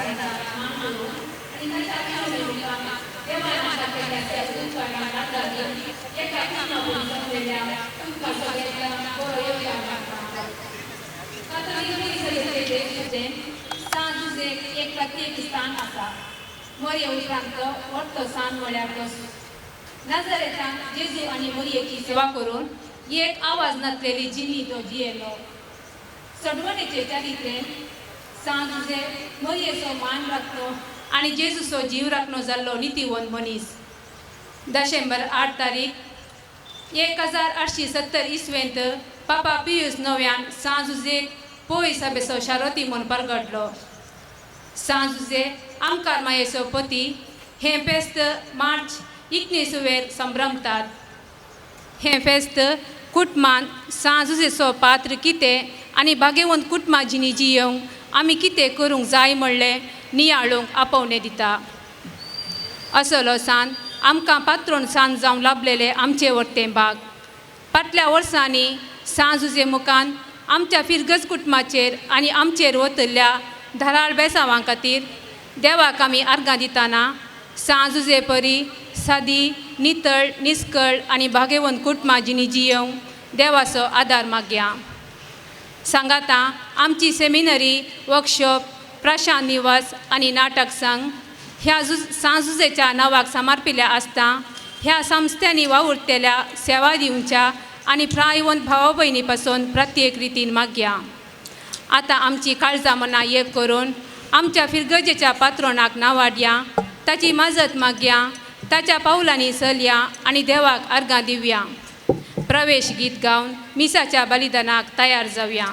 सांताक मान करून आनी ताच्या पिरवणुकांत देवान आमकां केल्ल्या सेवकान आदार दिवन एका कुटुंबा जमलेल्या तुमकां सगळ्यांक बरो येवकार मागता. कातोलीक इगर्जेचें सांत जुझेक एक प्रत्येक स्थान आसा. मोरये उपरांत व्हडलो सान म्हळ्यार तो नाझरेतान जेजू आनी मोरयेची सेवा करून एक आवाज नासलेली जिणी तो जियेलो. सडवणेचे चरित्रेन सांत जुझे मोरयेचो मान राखलो आनी जेजूचो जीव राखणो जाल्लो नितीवंत मनीस. डिसेंबर 8 तारीख 1870 इसवेंत पापा पियूस नव्यान सांत जुझेक पोय सभेचो शारोती म्हूण परगटलो. सांत जुझे आमकार मायेचो पती हें फेस्त मार्च 19 वेर संभ्रमतात. हें फेस्त कुटुंबान सांत जुझेचो पात्र कितें आनी भाग्यवंत कुटुंबा जिणी जियेवंक आमी कितें करूंक जाय म्हणलें नियाळूंक आपोवणें दिता. असलो सांत आमकां पात्रोन सांत जावंक लाभलेले आमचे वरतें भाग. फाटल्या वर्सांनी सांत जुझे मुखान आमच्या फिरगज कुटुंबाचेर आनी आमचेर वतल्या धाराळ बेसांवां खातीर देवाक आमी आर्गां दितना सांत जुझे परी सादी नितळ निस्कळ आनी भाग्यवंत कुटुंबा जिणी जियेवंक देवाचो आदार मागया. सांगाता आमची सेमिनरी वर्कशॉप प्रशांत निवास आनी नाटक संघ ह्या सांत जुझेच्या नांवाक समर्पिल्ल्या आसता. ह्या संस्थ्यांनी वावुरतल्या सेवा दिवच्या आनी प्रायवंत भावा भयणी पासून प्रत्येक रितीन मागया. आतां आमची काळजां मनां एक करून आमच्या फिरगजेच्या पात्रोनाक नावाडया, ताची मजत मागया, ताच्या पावलांनी चलया आनी देवाक आर्गां दिवया. प्रवेश गीत गावन मिसाच्या बलिदानाक तयार जावया.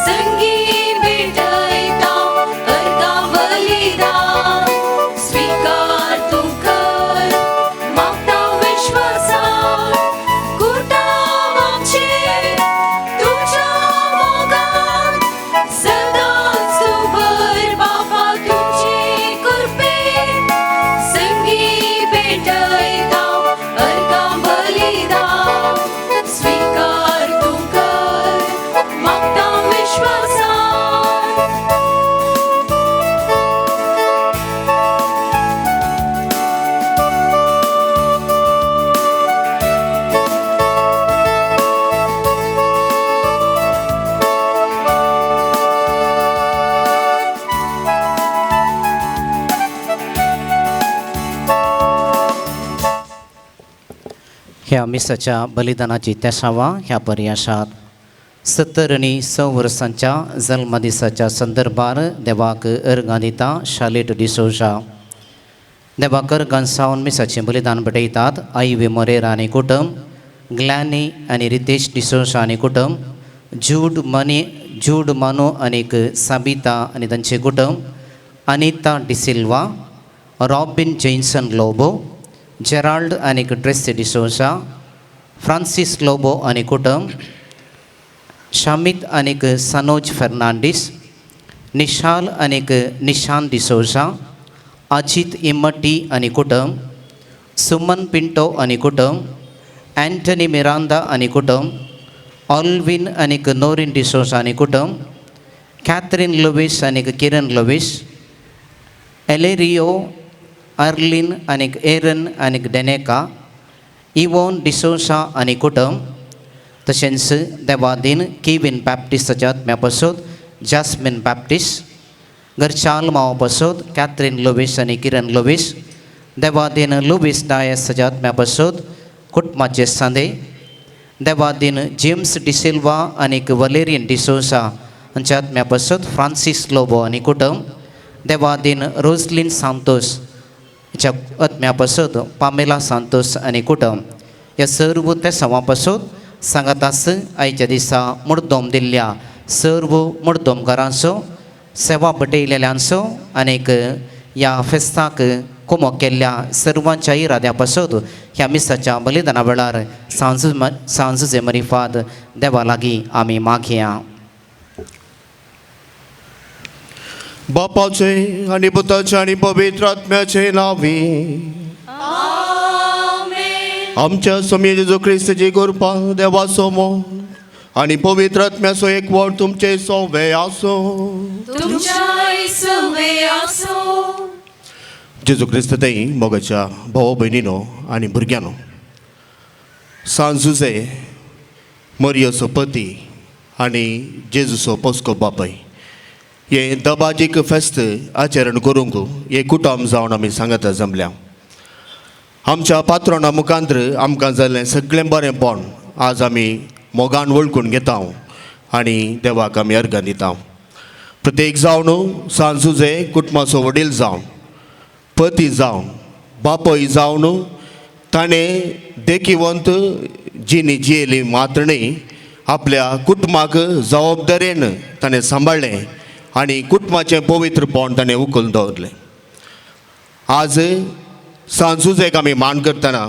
संगी भेटयता मिसाच्या बलिदानाची तेसावा ह्या परी आसात. 70 आनी 6 वर्सांच्या जल्मदिसाच्या संदर्भार देवाक अर्गां दिता शालेट डिसोजा. देवाक अर्गां सावन मिसाचें बलिदान भेटयतात आयवी मोरेरा आनी कुटुंब, ग्लॅनी आनी रितेश डिसोजा आनी कुटुंब, जूड मानो आनीक साबिता आनी तांचें कुटुंब, Anita D'Silva, Robin Jenson Lobo, Gerald आनीक ड्रेसी डिसोजा, फ्रांसीस लोबो आनी कुटुंब, शामित आनीक सनोज फेर्नांडीस, निशाल आनीक निशान डिसोजा, अजित इमटी आनी कुटुंब, सुमन पिंटो आनी कुटुंब, अँटनी मिरांदा आनी कुटुंब, ऑल्विन आनीक नोरीन डिसोजा आनी कुटुंब, कॅथरीन लुवीस आनीक किरण लुवीस, एलेरियो अर्लिन आनीक एरन आनीक डेनेका, इवोन डिसोजा आनी कुटुंब, तशेंच देवादीन केविन बॅप्टिस्टाच्या आत्म्या पासत जास्मिन बॅप्टिस्ट, घरच्या आल्मांवा पासत कॅथरीन लुवीस आनी किरण लुवीस, देवादीन लुवीस डायसाच्या आत्म्या पासत कुटुंबाचे सांदे, देवादीन जेम्स डिसिल्वा आनीक वलेरियन डिसोजा हांच्या आत्म्या पासत फ्रांसीस लोबो आनी कुटुंब, देवादीन रोजलीन सांतोस हाच्या आत्म्या पासत पामेला सांतोस आनी कुटुंब. ह्या सर्व तेसांवा पासत सांगातास आयच्या दिसा मुर्दोम दिल्ल्या सर्व मुर्दोमकारांचो, सेवा बटयलेल्यांचो आनीक ह्या फेस्ताक कुमो केल्ल्या सर्वांच्या इराद्या पासत ह्या मिसाच्या बलिदाना वेळार सांजुजे मरिफाद देवा लागीं आमी मागया. बापाचे आनी पुताचे आनी पवित्र आत्म्याचे नांवी आमच्या स्वामी जेजू क्रिस्ताची कृपा, देवाचो मोग आनी पवित्र आत्म्याचो एकवट तुमचे सोवे आसूं. तुमच्याय सुवे आसूं. जेजू क्रिस्त थंय मोगाच्या भाव भयणीनो आनी भुरग्यांनो, सांजुजे मरियोचो पती आनी जेजूचो पोसको बापय हे दबाजीक फेस्त आचरण करूंक हे कुटुंब जावन आमी सांगता जमल्या. आमच्या पात्रोणा मुखांत्र आमकां जाल्लें सगळें बरेंपण आज आमी मोगान वळखून घेता आनी देवाक आमी अर्गां दिता. प्रत्येक जावन सांजुजे कुटुंबाचो वडील जावन, पती जावन, बापय जावन ताणें देखिवंत जिणी जियेली मात्र न्ही, आपल्या कुटुंबाक जबाबदारेन ताणें सांबाळ्ळें आनी कुटुंबाचें पवित्रपण ताणें उखलून दवरलें. आज सांजुजेक आमी मान करतना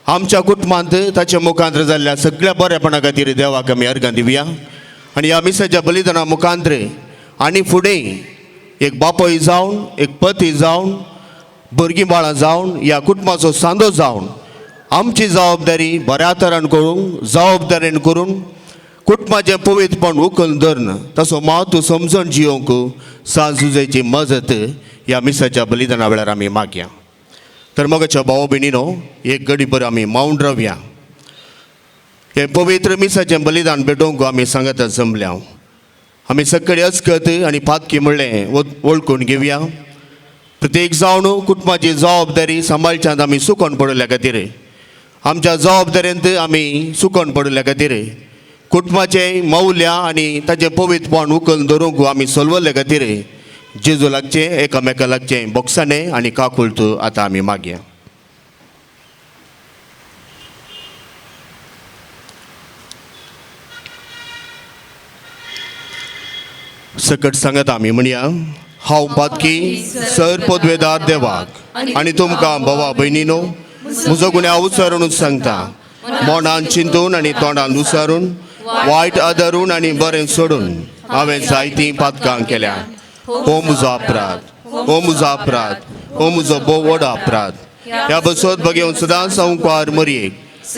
आमच्या कुटुंबांत ताच्या मुखांत्र जाल्ल्या सगळ्या बरेपणा खातीर देवाक आमी अर्गां दिवया आनी ह्या मिसाच्या बलिदाना मुखांत्र आनी फुडें एक बापय जावन, एक पती जावन, भुरगीं बाळां जावन, ह्या कुटुंबाचो सांदो जावन आमची जबाबदारी बऱ्या तरान करूंक, जबाबदारेन करून कुटुंबाचें पवित्रपण उखलून धरून तसो म्हत्व समजून जियोवंक सांजुजेची मजत ह्या मिसाच्या बलिदाना वेळार आमी मागया. तर मोगाच्या भाव भयणीनो, एक घडी भर आमी मावन रावया. हें पवित्र मिसाचें बलिदान भेटोवंक आमी सांगता जमल्या. आमी सगळे अस्कत आनी पातकी म्हणलें वळखून घेवया. प्रत्येक जावन कुटुंबाची जबाबदारी सांबाळच्यांत आमी सुकोन पडिल्ल्या खातीर, आमच्या जबाबदारेंत आमी सुकोन पडिल्ल्या खातीर, कुटुंबाचें मौल्यां आनी ताचें पवित्रपण उखलून धरूंक आमी सोलवल्ले खातीर जेजू लागचें, एकामेका लागचें बोगसाणें आनी काकुळट आतां आमी मागया. सकट सांगत आमी म्हणया, हांव पातकी सर पदवेदार देवाक आनी तुमकां भावा भयणीनो म्हजो गुन्यांव उच्चारून सांगता, मनान चिंतून आनी तोंडान उच्चारून, वायट आदारून आनी बरें सोडून हांवें जायतीं पातकां केल्या. हो म्हजो अपराध, हो म्हजो अपराध, हो म्हजो भोव व्हड अपराध. ह्या बसत बगेवन सदांच संवकार मरयेक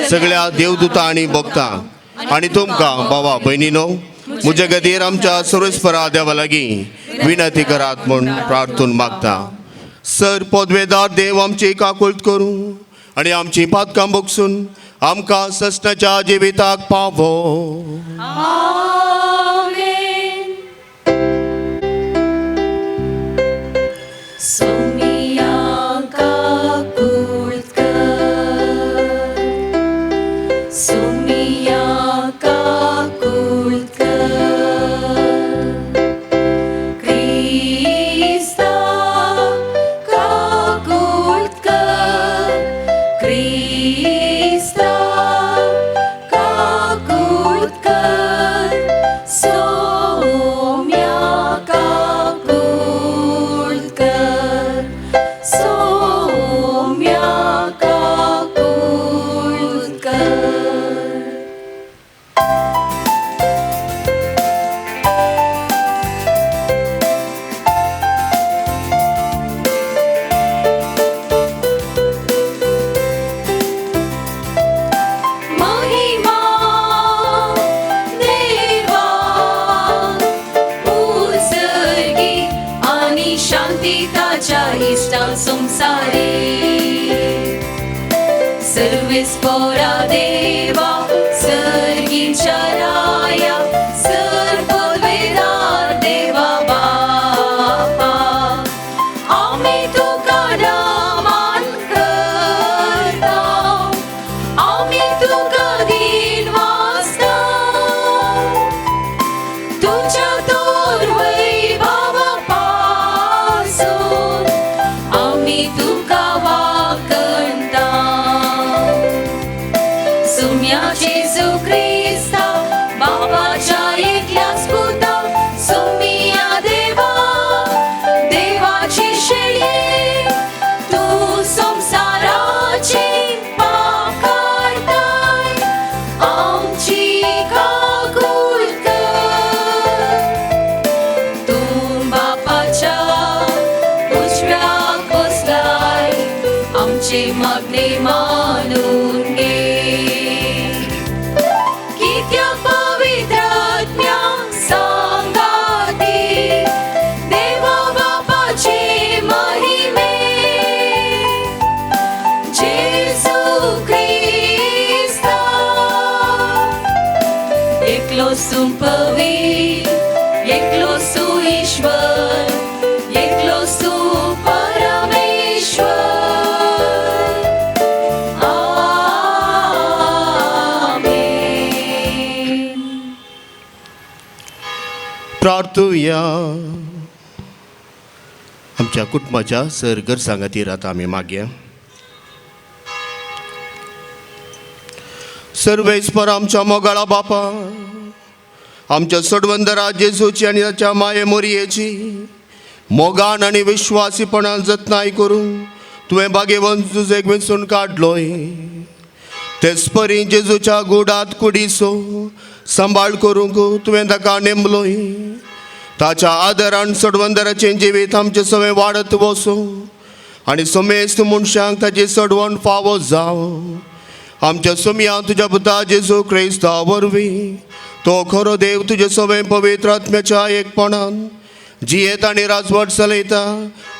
सगळ्या देवदूतां आनी भक्तां आनी तुमकां भावा भयणीनो म्हजे खातीर आमच्या सर्वेस्परा देवा लागीं विनंती करात म्हूण प्रार्थून मागता. सर पदवेदार देव आमची काकुळट करूं आनी आमची पातकां बगसून आमकां सस्नाच्या जिविताक पावो. आमेन. सोमिया काकुळट कर, सर्वेस्पोरा देवा सर्गीच्या राया सर पदवेदार देवा बापा आमी तुका नमन करता आमी तुका दिन वाजता तुझ्या तोर वैभवा पासून आमी तुका वाकणता सुम्या जेजू क्रिस्ता बापाच्या एकल्याच पुता सुमिया देवा देवाची शेळये तूं संवसाराची पाप काडताय आमची काकूळ कर तूं बापाच्या उजव्याक बसलाय आमचे मागणे मानून घे कित्याक पवित्र आत्म्या सांगाती देवा बापाचे महिमे जेजू क्रिस्ता एकलो सुपवी एकलो सुईश्वर एकलो सुपरमेश्वर. आमेन. प्रार्थुया. आमच्या कुटुंबाच्या सर गरजां खातीर आतां आमी मागया. सर्वेस्पर आमच्या मोगाळा बापा, आमच्या सोडवंदरा जेजूची आनी ताच्या माये मोरयेची मोगान आनी विश्वासीपणान जतनाय करून तुवें भागेवन तुजें वेंचून काडलोय. तेच परी जेजूच्या गुडात कुडीचो सांबाळ करूंक तुवें ताका नेमलोय. ताच्या आदरान सोडवंदराचें जिवीत आमचें सगळें वाडत वचूं आनी समेस्त मनशांक ताची सोडवण फावो जावं. आमच्या सुमया तुज्या पुता जेजू क्रिस्ता वरवीं तो खरो देव तुजे सगळें पवित्र आत्म्याच्या एकपणान जियेत आनी राजवट चलयता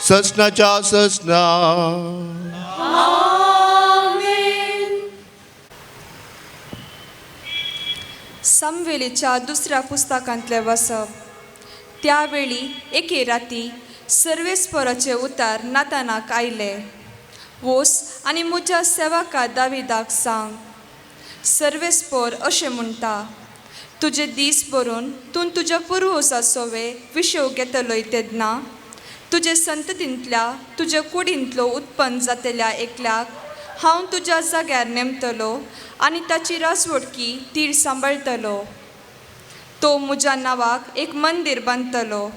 ससनाच्या ससना. आमेन. सामवेलीच्या दुसऱ्या पुस्तकांतलें वाचप. त्यावेळी एके राती सर्वेस्पराचे उतार नातानाक आयले, वोस आनी म्हज्या सेवका दाविदाक सांग, सर्वेस्पर अशें म्हणटा, तुजे दीस भरून तूं तुज्या पुर्वजा सोवे विशेव घेतलोय तेन्ना तुजे संततींतल्या तुज्या कुडींतलो उत्पन्न जातल्या एकल्याक हांव तुज्या जाग्यार नेमतलो आनी ताची राजवटकी तीर सांबाळटलो. तो म्हज्या नांवाक एक मंदीर बांदतलो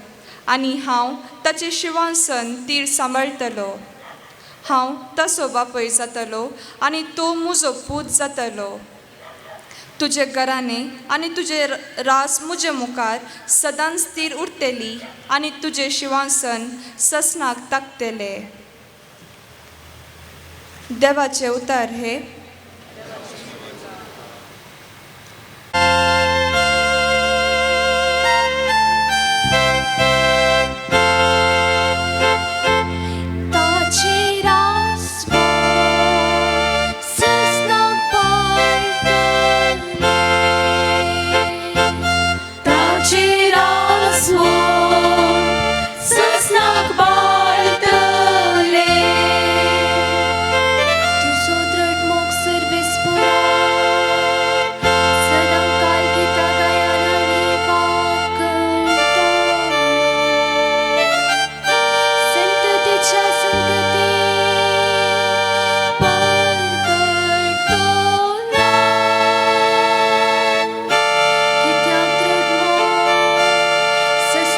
आनी हांव ताचें शिवासन तीर सांबाळटलो. हांव ताचो बापूय जातलो आनी तो म्हजो पूत जातलो. तुजे घराणें आनी तुजे रास म्हजे मुखार सदांच तीर उरतली आनी तुजें शिवासन ससनाक ताकतले. देवाचे उतार हे. ताचे रासवळ ससनाक पाळटले ताचे रासवळ ससनाक पाळटले तुजो दृढ मोग सर्वेस्परा सदां काल गीतां गायन आनी वाकणटलो संततीच्या संतती परगटतलो कित्याक दृढ मोग ससनाक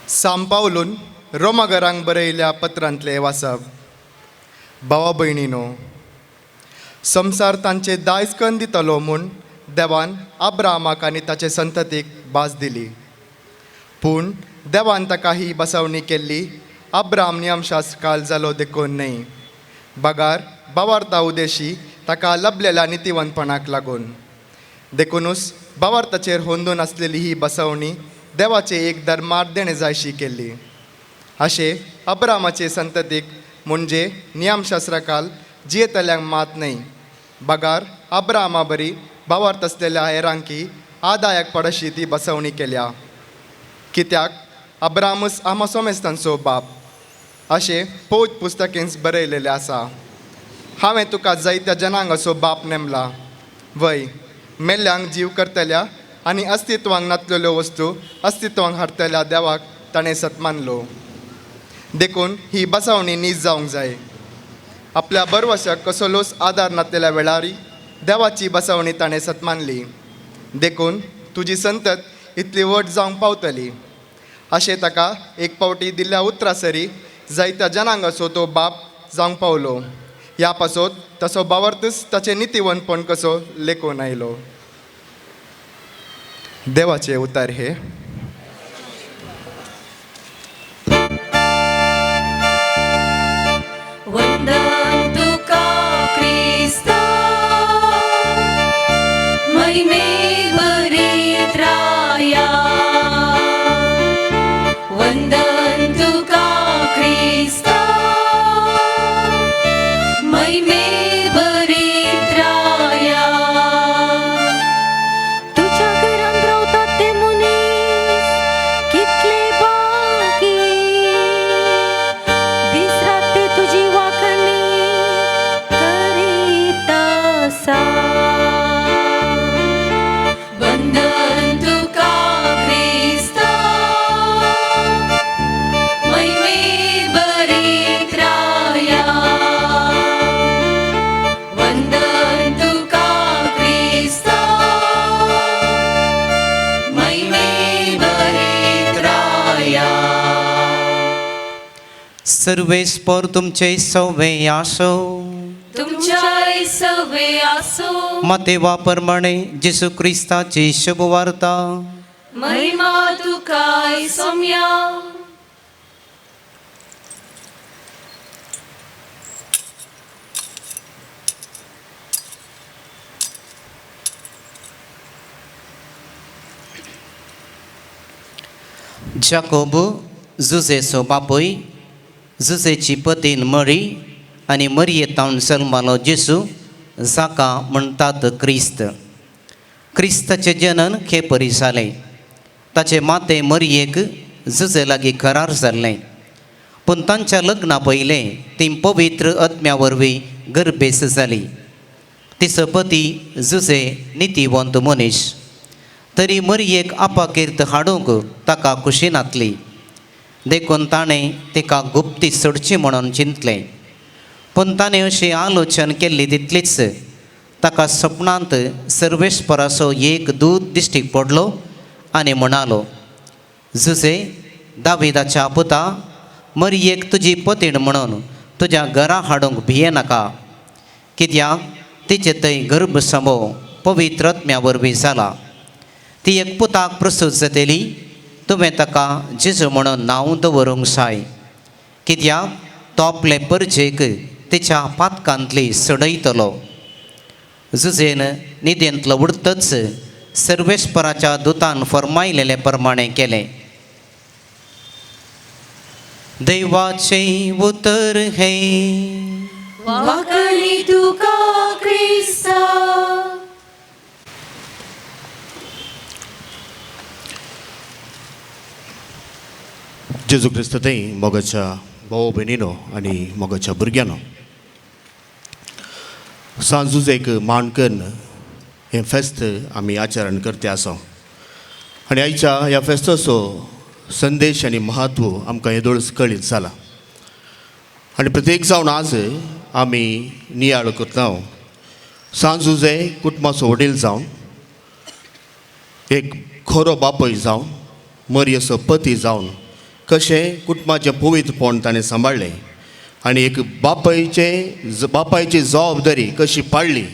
सांपावलून रोमागरांक बरयल्या पत्रांतलें वाचप. भावा भयणीनो, संवसार तांचे दायज कन्न दितलो म्हूण देवान अब्राहमाक आनी ताचे संततीक भास दिली. पूण देवान ताका ही बसवणी केल्ली अब्राहम नियमशास्त्र काल जालो देखून न्हय, बगार बावार्ता उदेशी ताका लभलेल्या नितीवंतपणाक लागून. देखुनूच बावार्थाचेर होंदून आसलेली ही बसवणी देवाचे एक धर्मार देणें जायशी केल्ली. अशें अब्रामाचे संततीक म्हणजे नियमशास्त्राकाल जियेतल्यांक मात न्हय, बगार अब्रामा बरी भावार्थ आसलेल्या हेरांकी आदायाक पडशी ती बसवणी केल्या. कित्याक अब्रामूच आमा सोमेस्तांचो बाप अशें पौत पुस्तकेंच बरयलेलें आसा. हांवें तुका जायत्या जनांगाचो बाप नेमला, वय मेल्ल्यांक जीव करतल्या आनी अस्तित्वांक नातलेल्यो वस्तू अस्तित्वांक हाडटल्या देवाक ताणें सत्मानलो. देखून ही बसवणी नीज जावंक जाय. आपल्या बरवशाक कसलोच आदार नातलेल्या वेळारी देवाची बसवणी ताणें सत्मानली. देखून तुजी संतत इतली व्हड जावंक पावतली अशें ताका एक पावटी दिल्ल्या उतरा सरी जायत्या जनांगाचो तो बाप जावंक पावलो. ह्या पासत तसो बावार्थूच ताचें नितीवंतपण कसो लेखून आयलो. देवाचे उतार हे. वंदन तुका क्रिस्ता, महिमे भरीत राया. वंदन तुका क्रिस्ता, महिमे भरीत राया. तुज्या घरांत रावतात ते मनीस कितले बाकी, दीस रात ते तुजी वाखाणी करीत आसा. वंदन तुका क्रिस्ता, महिमे भरीत राया. वंदन तुका क्रिस्ता, महिमे भरीत राया. सर्वेस्पर तुमचे सवे आसो. तुमच्याय सवे आसो. मातेवा प्रमाणे जेसू क्रिस्ताची शुभवार्ता. महिमा तुकाय सोम्या. जाकोब जुजेचो बापूय, जुजेची पतीन मरी आनी मरयेतावन जल्मालो जेजू, जाका म्हणटात क्रिस्त. क्रिस्ताचें जनन खेपरी जालें. ताचें मातें मरयेक जुजे लागीं करार जाल्लें, पूण तांच्या लग्ना पयलें ती पवित्र आत्म्या वरवीं गर्भेस्त जाली. तिचो पती जुजे नितीवंत मनीस, तरी मरयेक आपाकीर्त हाडूंक ताका खुशी नातली. देखून ताणें तिका गुप्ती सोडची म्हणून चिंतलें. पूण ताणें अशी आलोचन केल्ली तितलीच ताका सपनांत सर्वेस्पराचो एक दूत दिश्टीक पडलो आनी म्हणालो, जुजे दाविदाच्या पुता, मरयेक तुजी पतीण म्हणून तुज्या घरा हाडूंक भियेनाका, कित्याक तिचे थंय गर्भसमो पवित्र आत्म्या वरवीं जाला. ती एक पुताक प्रसूत जातली, तुवें ताका जेजू म्हणून नांव दवरूंक जाय, कित्याक तो आपले परजेक तिच्या पातकांतली सोडयतलो. जुजेन न्हिदेंतलो उडतच सर्वेस्पराच्या दुतान फर्मायलेले प्रमाणें केलें. देवाचें उतर हें. वाखाणी तुका क्रिस्ता. जेजू क्रिस्त थंय मोगाच्या भाव भयणीनो आनी मोगाच्या भुरग्यांनो, सांजूच एक मान कन्न हें फेस्त आमी आचरण करते आसा. आनी आयच्या ह्या फेस्ताचो संदेश आनी म्हत्व आमकां येदोळच कळीत जाला. आनी प्रत्येक जावन आज आमी नियाळ करता सांजुजे कुटुंबाचो वडील जावन, एक खरो बापूय जावन, मरयेचो पती जावन कशें कुटुंबाचें पवित्रपण ताणें सांबाळ्ळें आनी एक बापायची जबाबदारी कशी पाळ्ळी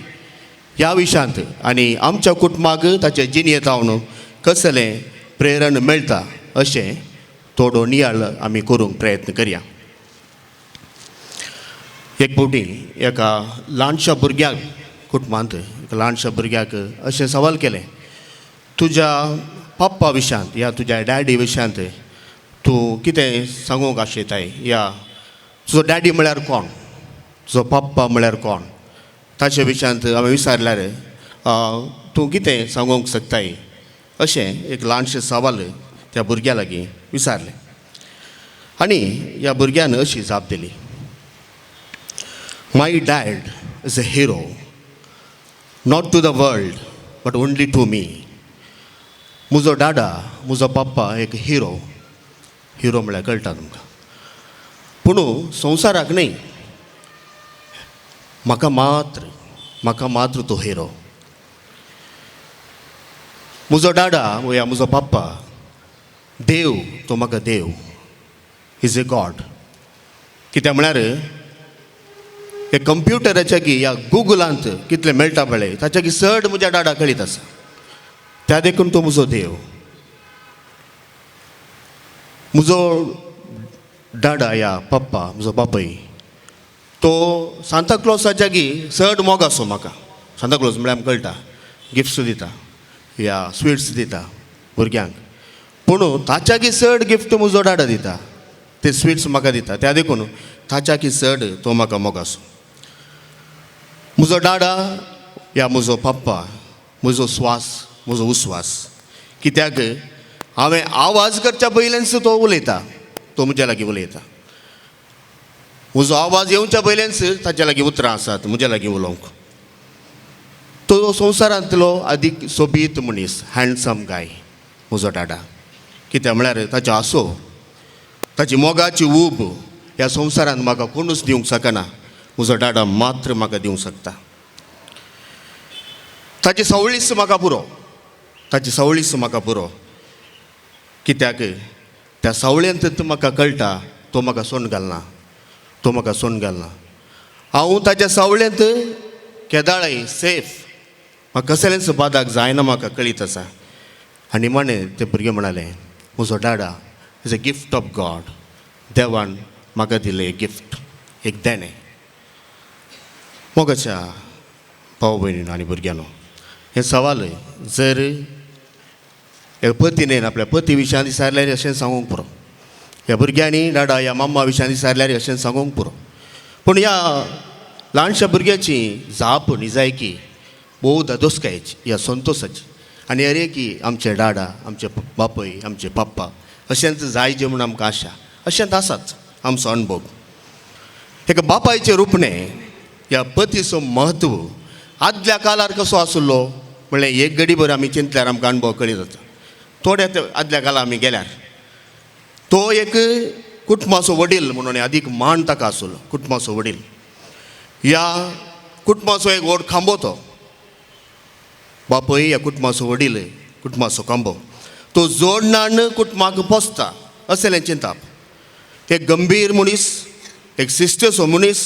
ह्या विशयांत आनी आमच्या कुटुंबाक ताचे जिणेंत हांव कसलें प्रेरण मेळटा अशें थोडो नियाळ आमी करूंक प्रयत्न करया. एक फावटी एका ल्हानशा भुरग्याक कुटुंबांत एका ल्हानशा भुरग्याक अशें सवाल केलें, तुज्या पप्पा विशयांत या तुज्या डॅडी विशयांत तूं कितें सांगूंक आशेताय, या तुजो डॅडी म्हळ्यार कोण, तुजो पप्पा म्हळ्यार कोण, ताचे विशयांत हांवें विचारल्यार तूं कितें सांगूंक शकताय अशें एक ल्हानशें सवाल त्या भुरग्या लागीं विचारलें. आनी ह्या भुरग्यान अशी जाप दिली, My dad is a hero, not to the world but only to me. म्हजो डाडा, म्हजो पप्पा एक हिरो, हिरो म्हळ्यार कळटा तुमकां, पूण संवसाराक न्हय, म्हाका मात्र तो हिरो. म्हजो डाडा या म्हजो पप्पा देव, तो म्हाका देव, is a God. कित्याक म्हळ्यार हे कंप्युटराच्या की ह्या गुगलांत कितलें मेळटा पळय ताच्या की चड म्हज्या डाडा कळीत आसा, त्या देखून तो म्हजो देव. म्हजो डाडा या पप्पा, म्हजो बापूय तो सांता क्लॉसाच्या की चड मोग आसो म्हाका. सांता क्लॉस म्हळ्यार आमकां कळटा गिफ्ट्स दिता या स्विट्स दिता भुरग्यांक, पूण ताच्या की चड गिफ्ट म्हजो डाडा दिता, ते स्विट्स म्हाका दिता, त्या देखून ताच्या की चड तो म्हाका मोग आसो. म्हजो डाडा या म्हजो पप्पा म्हजो स्वास, म्हजो उस्वास, कित्याक हांवें आवाज करच्या पयल्यानच तो उलयता, तो म्हज्या लागीं उलयता. म्हजो आवाज येवच्या पयल्यानच ताच्या लागीं उतरां आसात म्हज्या लागीं उलोवंक. तो संवसारांतलो आदीक सोबीत मनीस, हँडसम गाय म्हजो डाडा. कित्याक म्हळ्यार ताचो आसो, ताची मोगाची ऊब ह्या संवसारांत म्हाका कोणूच दिवंक शकना, म्हजो डाडा मात्र म्हाका दिवंक शकता. ताची सावळीच म्हाका पुरो, ताची सावळीच म्हाका पुरो, कित्याक त्या सावळेंत म्हाका कळटा तो म्हाका सोण घालना, तो म्हाका सोण घालना. हांव ताच्या सावळेंत केदाळय सेफ, म्हाका कसलेंच बादाक जायना, म्हाका कळीत आसा. आनी माणे ते भुरगें म्हणालें, म्हजो डाडा is a gift of God, देवान म्हाका दिलें एक गिफ्ट, एक देणें. मोगाच्या भाव भयणीनो आनी भुरग्यांनो, हें सवाल जर पतीन आपल्या पती विशयांत विचारल्यार अशें सांगूंक पुरो, ह्या भुरग्यांनी डाडा ह्या मम्मा विशयांत विचारल्यार अशें सांगूंक पुरो, पूण ह्या ल्हानशा भुरग्याची जाप निजायकी भोव धादोसकायेची ह्या संतोसाची. आनी अरे की आमचे डाडा, आमचे बापूय, आमचे पप्पा अशेंच जायचे म्हूण आमकां आशा, अशेंच आसाच आमचो अणभव. एका बापायचें रुपणें ह्या पतीचो म्हत्व आदल्या काळार कसो आसलो म्हणल्यार एक घडी भर आमी चिंतल्यार आमकां अणभव कळीत जाता. थोड्या आदल्या काळार आमी गेल्यार तो एक कुटुंबाचो वडील म्हणून आदीक मान ताका आसलो, कुटुंबाचो वडील, ह्या कुटुंबाचो एक व्हड खांबो तो बापूय, ह्या कुटुंबाचो वडील, कुटुंबाचो खांबो, तो जोडणान कुटुंबाक पोसता असलें चिंताप. एक गंभीर मनीस, एक शिस्तेचो मनीस,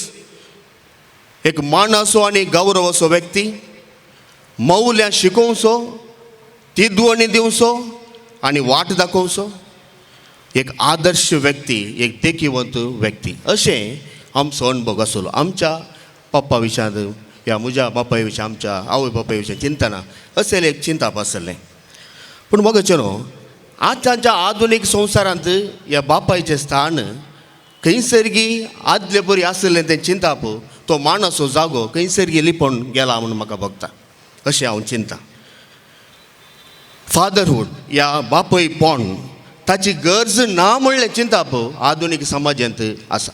एक मानाचो आनी गौरवाचो व्यक्ती, मौल्यां शिकोवचो, तिदवणी दिवचो आनी वाट दाखोवचो, एक आदर्श व्यक्ती, एक देखीवंत व्यक्ती, अशें आमचो अणभव आसलो. आमच्या पप्पा विशयांत या म्हज्या बापाय विशय, आमच्या आवय बापाय विशय चिंतना अशें एक चिंताप आसलें. पूण मोगाचें न्हू, आतांच्या आधुनीक संवसारांत ह्या बापायचें स्थान खंयसरगी आदले बरी आसलें तें चिंताप, तो मानाचो जागो खंयसरगी लिपोवन गेला म्हूण म्हाका भोगता अशें हांव चिंता. फादरहूड ह्या बापयपण ताची गरज ना म्हणलें चिंताप आधुनीक समाजांत आसा,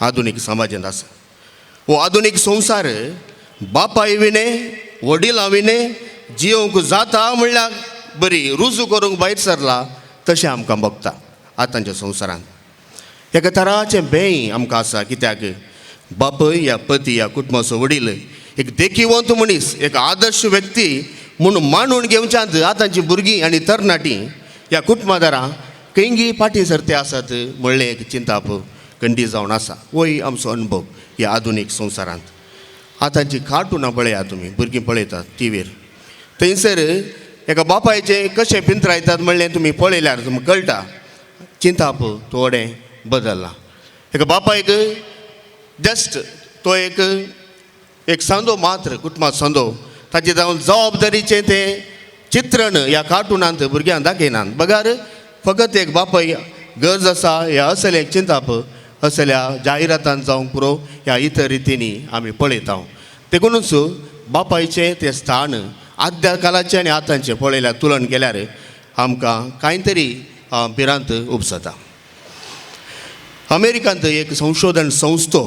आधुनीक समाजांत आसा. हो आधुनीक संवसार बापाय विणे वडिलां विणे जियोवंक जाता म्हणल्यार बरी रुजू करूंक भायर सरला तशें आमकां भोगता आतांच्या संवसारांत. एका तराचें बेंय आमकां आसा, कित्याक बापूय या पती या कुटुंबाचो वडील एक देखीवंत मनीस, एक आदर्श व्यक्ती म्हूण मानून घेवच्यांत आतांची भुरगीं आनी तरणाटीं ह्या कुटुंबादारां खंयगी फाटीं सरते आसात म्हणलें एक चिंताप गंडी जावन आसा. होय आमचो अणभव ह्या आधुनीक संवसारांत. आतांची कार्टुनां पळयात तुमी, भुरगीं पळयतात टिवीर, थंयसर एका बापायचें कशें पिंतरायतात म्हणलें तुमी पळयल्यार तुमकां कळटा. चिंताप थोडें बदल्लां. एका बापायक जस्ट तो एक एक सांदो मात्र, कुटुंबात सांदो, ताचे जावन जबाबदारीचें तें चित्रण ह्या कार्टुनांत भुरग्यांक दाखयनात. बगर फकत एक बापाय गरज आसा ह्या असलें एक चिंताप असल्या जाहिरातान जावंक पुरो ह्या इतर रितींनी आमी पळयता. देखुनूच बापायचें तें स्थान आद्या कालाचें आनी आतांचें पळयल्यार तुलन केल्यार आमकां कांय तरी भिरांत उपजता. अमेरिकांत एक संशोधन संस्थो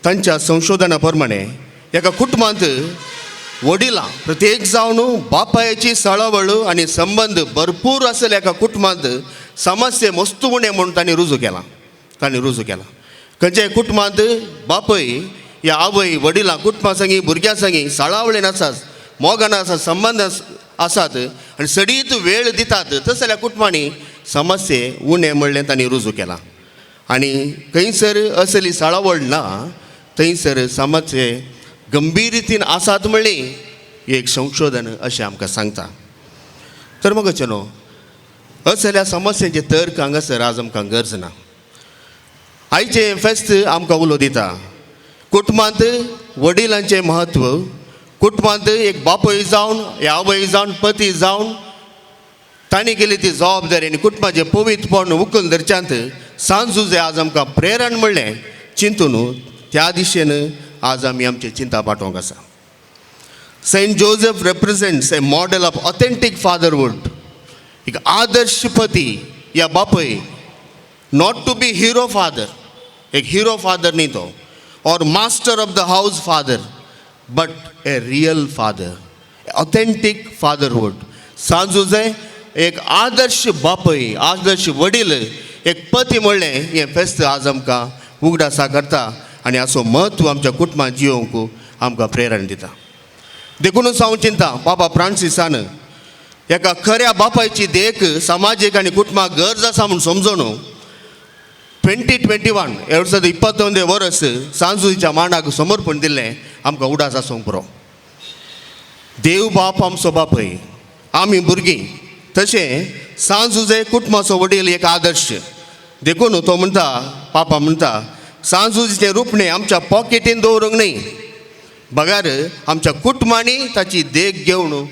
तांच्या संशोधना प्रमाणे एका कुटुंबांत वडिलां प्रत्येक जावन बापायची सळावळ आनी संबंद भरपूर आसले एका कुटुंबांत समस्ये मस्तू उणें म्हूण तांणी रुजू केलां. तांणी रुजू केलां खंयच्याय कुटुंबांत बापय या आवय वडिलां कुटुंबा संगी भुरग्यां संगी सळावळीन आसात, मोगान आसात, संबंद आसात आनी सडीत वेळ दितात तसल्या कुटुंबांनी समस्ये उणें म्हणलें तांणी रुजू केलां. आनी खंयसर असली सळावळ ना थंयसर समस्ये गंभीर रितीन आसात म्हणली एक संशोधन अशें आमकां सांगता. तर मग न्हू असल्या समस्यांचे तर्क हांगासर आज आमकां गरज ना. आयचें फेस्त आमकां उलो दिता कुटुंबांत वडिलांचें म्हत्व, कुटुंबांत एक बापूय जावन या आवय जावन पती जावन तांणी केली ती जबाबदारी आनी कुटुंबाचें पवित्रपण उखल धरच्यांत सांजुजे आज आमकां प्रेरण म्हणलें चिंतून त्या दिशेन आज आमी आमची चिंता पाठोवंक आसा. Saint Joseph represents a model of authentic fatherhood. एक आदर्श पती या बापय, not to be hero father, एक हिरो फादर न्ही तो, or master of the house father, but a real father, authentic fatherhood. सांजुजे एक आदर्श बापय, आदर्श वडील, एक पती म्हणलें हें फेस्त आज आमकां उगडासा करता आनी हाचो म्हत्व आमच्या कुटुंबांत जियोवंक आमकां प्रेरण दिता. देखूनच हांव चिंता बाबा फ्रांसिसान एका खऱ्या बापायची देख समाजीक आनी कुटुंबाक गरज आसा म्हूण समजून 2021 2021 वर्स सांजुच्या मांडाक समर्पण दिल्लें आमकां उडास आसूंक पुरो. देव बाप आमचो बापय, आमी भुरगीं, तशें सांजुजे कुटुंबाचो वडील एक आदर्श. देखून तो म्हणटा, पापा म्हणटा, सांजुजेचें रुपणें आमच्या पॉकेटीन दवरूंक न्हय, बगार आमच्या कुटुंबांनी ताची देख घेवन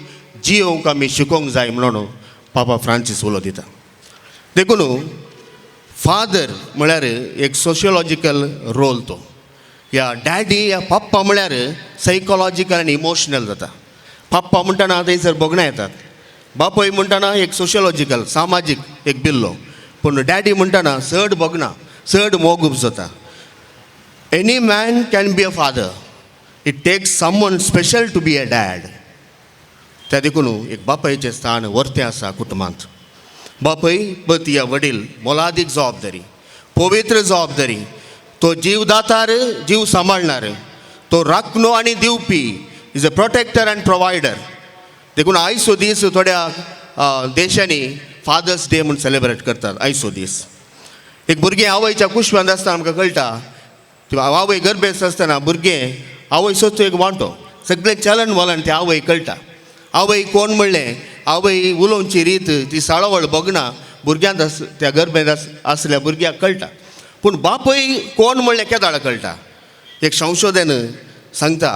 जियोवंक आमी शिकोवंक जाय म्हणून पापा फ्रांसीस उलो दिता. देखून फादर म्हळ्यार एक सोशियोलॉजिकल रोल तो, या डॅडी या पप्पा म्हळ्यार सायकोलॉजिकल आनी इमोशनल जाता. पप्पा म्हणटना थंयसर भोगणां येतात, बापूय म्हणटना एक सोशियोलॉजिकल सामाजीक एक बिल्लो, पूण डॅडी म्हणटना चड भोगणां, चड मोग उपजता. Any man can be a father, it takes someone special to be a dad. त्या देखून एक बापायचें स्थान वर्तें आसा कुटुंबांत. बापय पती या वडील मोलादीक जबाबदारी, पवित्र जबाबदारी, तो जीव दातार, जीव सांबाळणार, तो राखणो आनी दिवपी, is a protector and provider. देखून आयचो दीस थोड्या देशांनी फादर्स डे म्हूण सेलेब्रेट करतात. आयचो दीस एक भुरगें आवयच्या कुशवांत आसतना आमकां कळटा, आवय गर्भेस्त आसतना भुरगें आवय सोदतो एक वांटो, सगळें चलन वलन तें आवय कळटा. आवय कोण म्हणलें, आवय उलोवची रीत ती साळावळ भोगना भुरग्यांत आस त्या गर्भेंत आसल्या भुरग्याक कळटा. पूण बापूय कोण म्हणलें केदाळ कळटा. एक संशोधन सांगता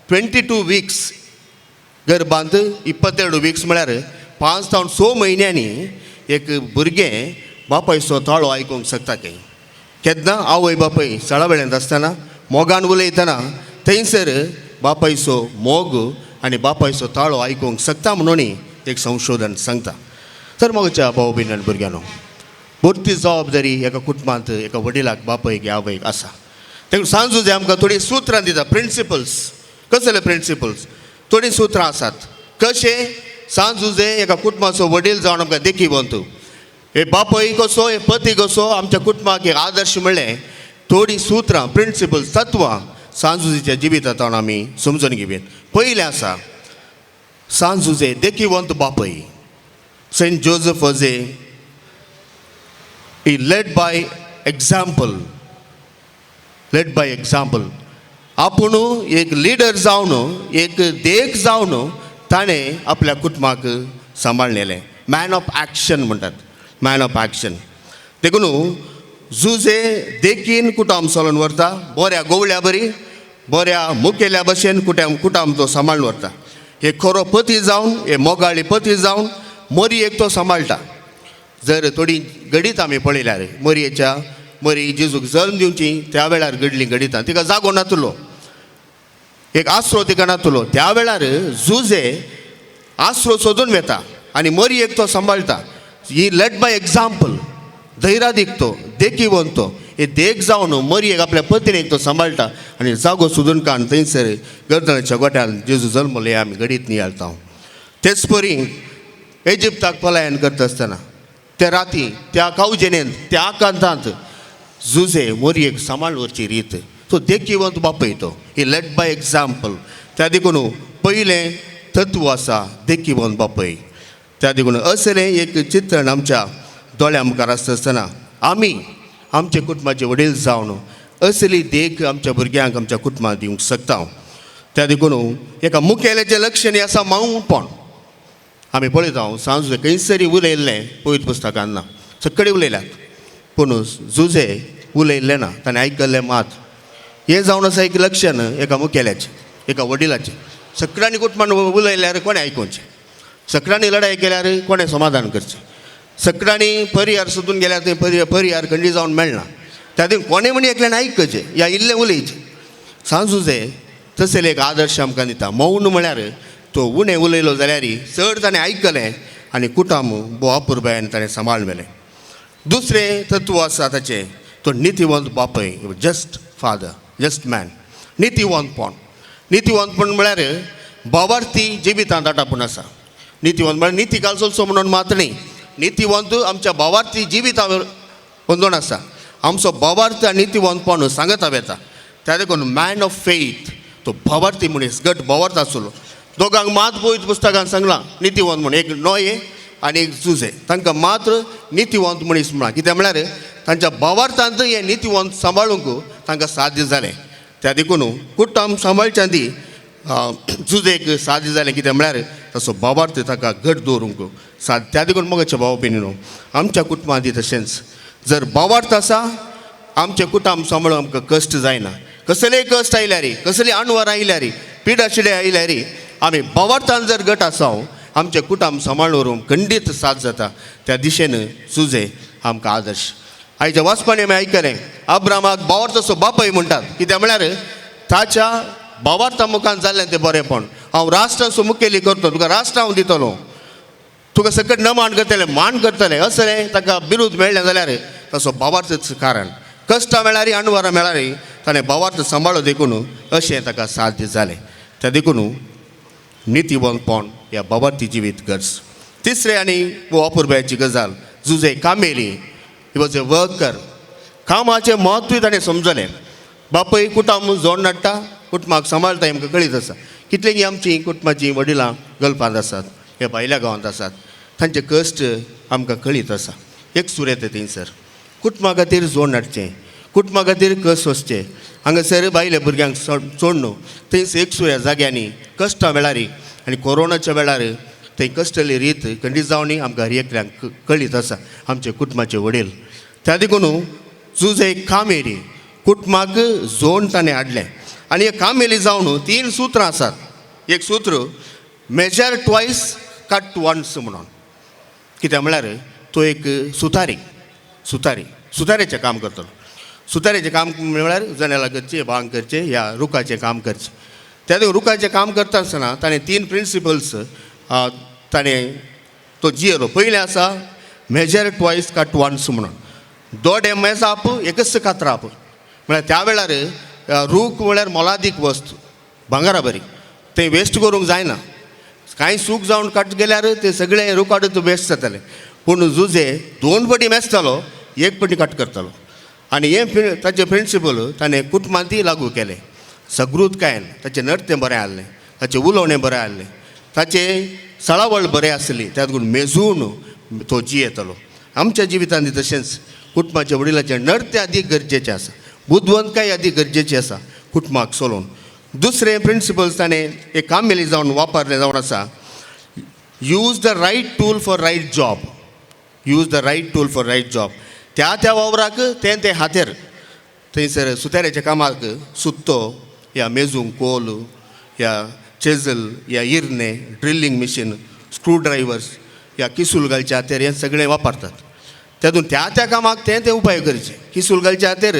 22 विक्स गर्भांत 22 विक्स म्हळ्यार 5 जावन 6 म्हयन्यांनी एक भुरगें बापायचो ताळो आयकूंक शकता. खंय केन्ना आवय बापूय सळा वेळांत आसतना मोगान उलयतना थंयसर बापायचो मोग आनी बापायचो ताळो आयकूंक शकता म्हणून एक संशोधन सांगता. तर म्हज्या भाव भयण आनी भुरग्यांनो, भरती जबाबदारी एका कुटुंबांत एका वडिलाक बापायक आवयक आसा. तेका सांजू आमकां थोडीं सुत्रां दिता, प्रिंसिपल्स. कसले प्रिंसिपल्स? थोडीं सुत्रां आसात कशें सांजुजे एका कुटुंबाचो वडील जावन आमकां देखी बनतू, हे बापय कसो, हे पती कसो आमच्या कुटुंबाक एक आदर्श म्हणलें थोडीं सुत्रां, प्रिंसिपल्स, तत्वां सांजुजेच्या जिवितांत आमी समजून घेवया. पयलें आसा सांजुजे देखीवंत बापय. Saint Joseph was a He led by example, led by example. आपूण एक लिडर जावन, एक देख जावन ताणें आपल्या कुटुंबाक सांबाळलेलें. मॅन ऑफ एक्शन म्हणटात, मॅन ऑफ एक्शन. देखून जुजे देखीन कुटुंब चलोवन व्हरता, बऱ्या गोवळ्या बरी, बऱ्या मुखेल्या भशेन कुट्याम कुटुंब तो सांबाळून व्हरता. एक खरो पती जावन, हे मोगाळी पती जावन मोरयेक तो सांबाळटा. जर थोडी घडीत आमी पळयल्यार मोरयेच्या, मोरी जेजूक जल्म दिवची त्या वेळार घडली घडितां, तिका जागो नातलो, एक आसरो तिका नातलो. त्या वेळार जुजे आसरो सोदून वेता आनी मोरयेक तो सांबाळटा. ही लेड बाय एग्जाम्पल, धैरादीक तो, देखीवंत तो, हे देख जावन मोरयेक आपल्या पत्नीक तो सांबाळटा आनी जागो सोदून काडून थंयसर गर्दनाच्या गोट्यान जेजू जल्मले आमी घडीत नियाळता. तेच परी इजिप्ताक पलायन करता आसतना त्या राती, त्या कावजेनेंत, त्या आकांतांत जुजे मोरयेक सांबाळ व्हरची रीत, तो देखीवंत बापूय तो. ही लेड बाय एग्जाम्पल. त्या देखून पयलें तत्व आसा देखीवंत बापूय. त्या देखून असलें एक चित्रण आमच्या दोळ्या मुखार आसता आसतना आमी आमच्या कुटुंबाचे वडील जावन असली देख आमच्या भुरग्यांक आमच्या कुटुंबाक दिवंक शकता. त्या देखून एका मुखेल्याचें लक्षण हें आसा मावपण. आमी पळयता सांज खंयसरी उलयल्लें पवित्र पुस्तकान ना, सगळे उलयल्यात, पूण जुजे उलयल्लें ना, ताणें आयकल्लें मात. हें जावन आसा एक लक्षण एका मुखेल्याचें, एका वडिलाचें. सगळ्यांनी कुटुंबान उलयल्यार कोणें आयकुचें, सगळ्यांनी लडाय केल्यार कोणें समाधान करचें, सगळ्यांनी परिहार सोदून गेल्यार थंय परिहार खंडी जावन मेळना. त्या खातीर कोणें म्हण एकल्यान आयकचें या इल्लें उलयचें. सांजुजे तसले एक आदर्श आमकां दिता. मौन म्हळ्यार तो उणें उलयलो जाल्यार चड ताणें आयकलें आनी कुटुंब भोव अपुरबायेन ताणें सांबाळ मेलें. दुसरें तत्व आसा ताचें, तो नितीवंत बापूय, जस्ट फादर, जस्ट मॅन. नितीवंतपण, नितीवंतपण म्हळ्यार भावार्थी जिवितांत आटापून आसा. नितीवंत म्हळ्यार निती काल चलचो म्हणून मात्र न्ही, नितीवंत आमच्या भावार्थी जिविता अंदोण आसा. आमचो भावार्थ आनी नितीवंतपण सांगता वेता. त्या देखून मॅन ऑफ फेथ, तो भावार्थी मनीस, घट भावार्थ आसलो. दोगांक मात पवित्र पुस्तकान सांगलां नितीवंत म्हूण, एक नोये आनी एक जुजे. तांकां मात्र नितीवंत मनीस म्हळां. कित्याक म्हळ्यार तांच्या भावार्थांत हें नितीवंत सांबाळूंक तांकां साध्य जालें. त्या देखून कुटुंब सांबाळच्या आदी जुजेक साध्य जालें. कितें म्हळ्यार तसो भावार्थ ताका घट दवरूंक साद. त्या देखून मोगाच्या भाव भयणीनो, आमच्या कुटुंबां आदी तशेंच जर भावार्थ आसा, आमचें कुटुंब सांबाळूंक आमकां कश्ट जायना. कसलेय कश्ट आयल्यार, कसली अणवर आयल्यार, पिडाशिडे आयल्यार, आमी भावार्थान जर घट आसा, आमचें कुटुंब सांबाळून व्हरूंक खंडीत साथ जाता. त्या दिशेन जुजे आमकां आदर्श. आयच्या वाचपाने आमी आयकलें, अब्रामाक भावार्थाचो बापूय म्हणटात. कित्याक म्हळ्यार ताच्या भावार्था मुखान जाल्लें तें बरेंपण. हांव राष्ट्रांचो मुखेली करतलो, तुका राष्ट्र हांव दितलो, तुका सकट न मान करतलें, मान करतलें, असलें ताका बिरूद मेळ्ळें जाल्यार ताचो भावार्थच कारण. कश्टां मेळ्ळारी, अणवरां मेळ्ळारी, ताणें भावार्थ सांबाळो देखून अशें ताका साध्य जालें. त्या देखून नितीवंतपण ह्या भावार्थी जिवीत गरज. तिसरें आनी अपुरबायेची गजाल, Jose कामेली, he was a worker. कामाचें म्हत्वूय ताणें समजलें. बापूय कुटुंब जोड नाडटा, कुटुंबाक सांबाळटा, आमकां कळीत आसा. कितलीं आमचीं कुटुंबाचीं वडिलां गल्फांत आसात, हे भायल्या गांवांत आसात, तांचे कश्ट आमकां कळीत आसा. एक सूर येता थंयसर कुटुंबा खातीर जोड नाडचें, कुटुंबा खातीर कश्ट सोंसचें. हांगासर भायल्या भुरग्यांक सोड न्हू, थंयसर एक सुऱ्या जाग्यांनी कश्टां वेळार आनी कोरोनाच्या वेळार थंय कश्टली रीत खंडीत जावनी आमकां हर एकल्यांक कळीत आसा, आमचे कुटुंबाचे वडील. त्या देखून जुजे कामेरी, कुटुंबाक जोड ताणें हाडलें. आनी हे कामेली जावन तीन सुत्रां आसात. एक सूत्र, मेजर ट्वायस कट वन्स म्हणून. कित्याक म्हळ्यार तो एक सुतारी, सुतारी सुतारेचें काम करतलो. सुतारेचें काम म्हळ्यार जनेलां करचें, बांग करचें, ह्या रुखाचें काम करचें. त्या रुखाचें काम करता आसतना ताणें तीन प्रिंसिपल्स ताणें तो जियेलो. पयलें आसा मेजर ट्वायस कट वन्स म्हणून. दोडे मेजाप एकच कातराप. म्हळ्यार त्या वेळार रूख म्हळ्यार मोलादीक वस्तू, भांगरा बरी, तें वेस्ट करूंक जायना. कांय सूख जावन काट गेल्यार ते सगळे रुखाडूच वेस्ट जाताले. पूण जुजे दोन पटी मेजतालो, एक पटी कट करतालो. आनी हें ताचें प्रिंसिपल ताणें कुटुंबांतय लागू केलें. सगृतकायेन ताचें नर्तें बरें आहलें, ताचें उलोवणें बरें आहलें, ताचें सळावळ बरें आसली. त्या देखून मेजून तो जियेतालो. आमच्या जिवितांत तशेंच कुटुंबाच्या वडिलाचें नर्ते आदी गरजेचें आसा, बुदवंतकाय आदी गरजेची आसा कुटुंबाक चलोवन. दुसरें प्रिंसिपल्स ताणें एक कामेली जावन वापरलें जावन आसा, use the right tool for right job. Use the right tool for right job. त्या त्या वावराक तें तें हातेर, थंयसर सुताऱ्याच्या कामाक सुत्तो या मेजूंक कोल या चेजल या इरने, ड्रिलींग मशीन, स्क्रू ड्रायव्हर्स या किसूल घालचे हातेर, हें सगळें वापरतात. तेतून त्या त्या कामाक तें तें उपाय करचे. किसूल घालचे हातेर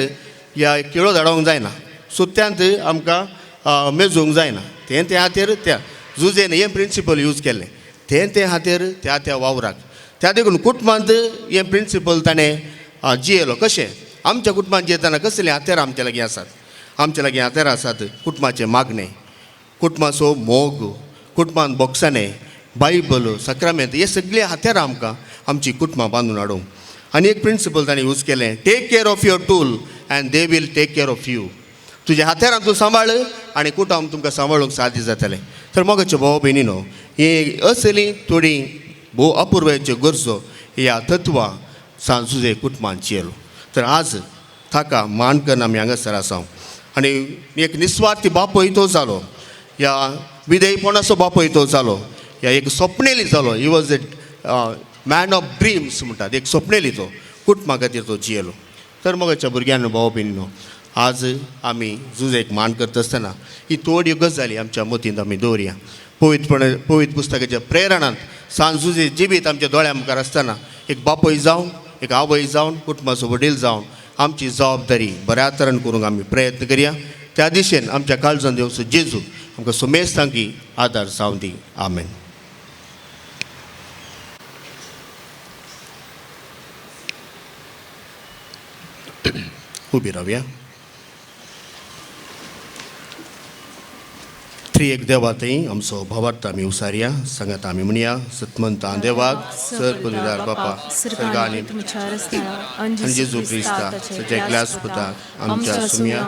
या किळो धाडोवंक जायना, सुत्यांत आमकां मेजूंक जायना, तें तें हातेर त्या जुजेन हें प्रिंसिपल यूज केल्लें, तें तें हातेर त्या त्या वावराक. त्या देखून कुटुंबांत हें प्रिंसिपल ताणें जियेलो. कशें आमच्या कुटुंबांत जियेतना कसलें हातेर आमच्या लागीं आसात, आमच्या लागीं हातेर आसात कुटुंबाचें मागणें, कुटुंबाचो मोग, कुटुंबांत बोगसाणें, बायबल, सक्रामेंत, हे सगळे हातेर आमकां आमची कुटुंबां बांदून हाडूंक. आनी एक प्रिंसिपल ताणें यूज केलें, take care of your tool and they will take care of you. तुज्या हातेरान तूं सांबाळ आनी कुटुंब तुमकां सांबाळूंक साध्य जातलें. तर मोगाच्यो भाव भयणीनो, ही असली थोडी भोव अपुर्वायच्यो गरजो ह्या तत्वां सांजुजे कुटुंबान जियेलो. तर आज ताका मान करून आमी हांगासर आसा. आनी एक निस्वार्थी बापूय तो जालो, ह्या विधेयपणाचो बापूय तो जालो, ह्या एक स्वप्नेली जालो. He was a man of dreams म्हणटात, एक स्वप्नेली तो कुटुंबा खातीर तो जियेलो. तर मोगाच्या भुरग्यांनो, भाव भयणीनो, आज आमी जुजेक मान करता आसतना ही थोड्यो गजाली आमच्या मतींत आमी दवरया. पवित्रपणे पवित्र पुस्तकाच्या प्रेरणांत सांत जुजे जिवीत आमच्या दोळ्या मुखार आसतना एक बापूय जावन, एक आवय जावन, कुटुंबाचो वडील जावन आमची जबाबदारी बऱ्या तरेन करूंक आमी प्रयत्न करया. त्या दिशेन आमच्या काळजान देवचो जेजू आमकां सुमेज सांगी आदार जावं दी. आमेन. उबी रावया. त्रिएक देवा थंय आमचो भावार्थ आमी उसारया. सांगात आमी म्हणया, सतमंता देवाक सर पदवीदार बापा सर्गा आनी जेजू क्रिस्ता सच्या एकल्याच पुताक आमच्या सुम्या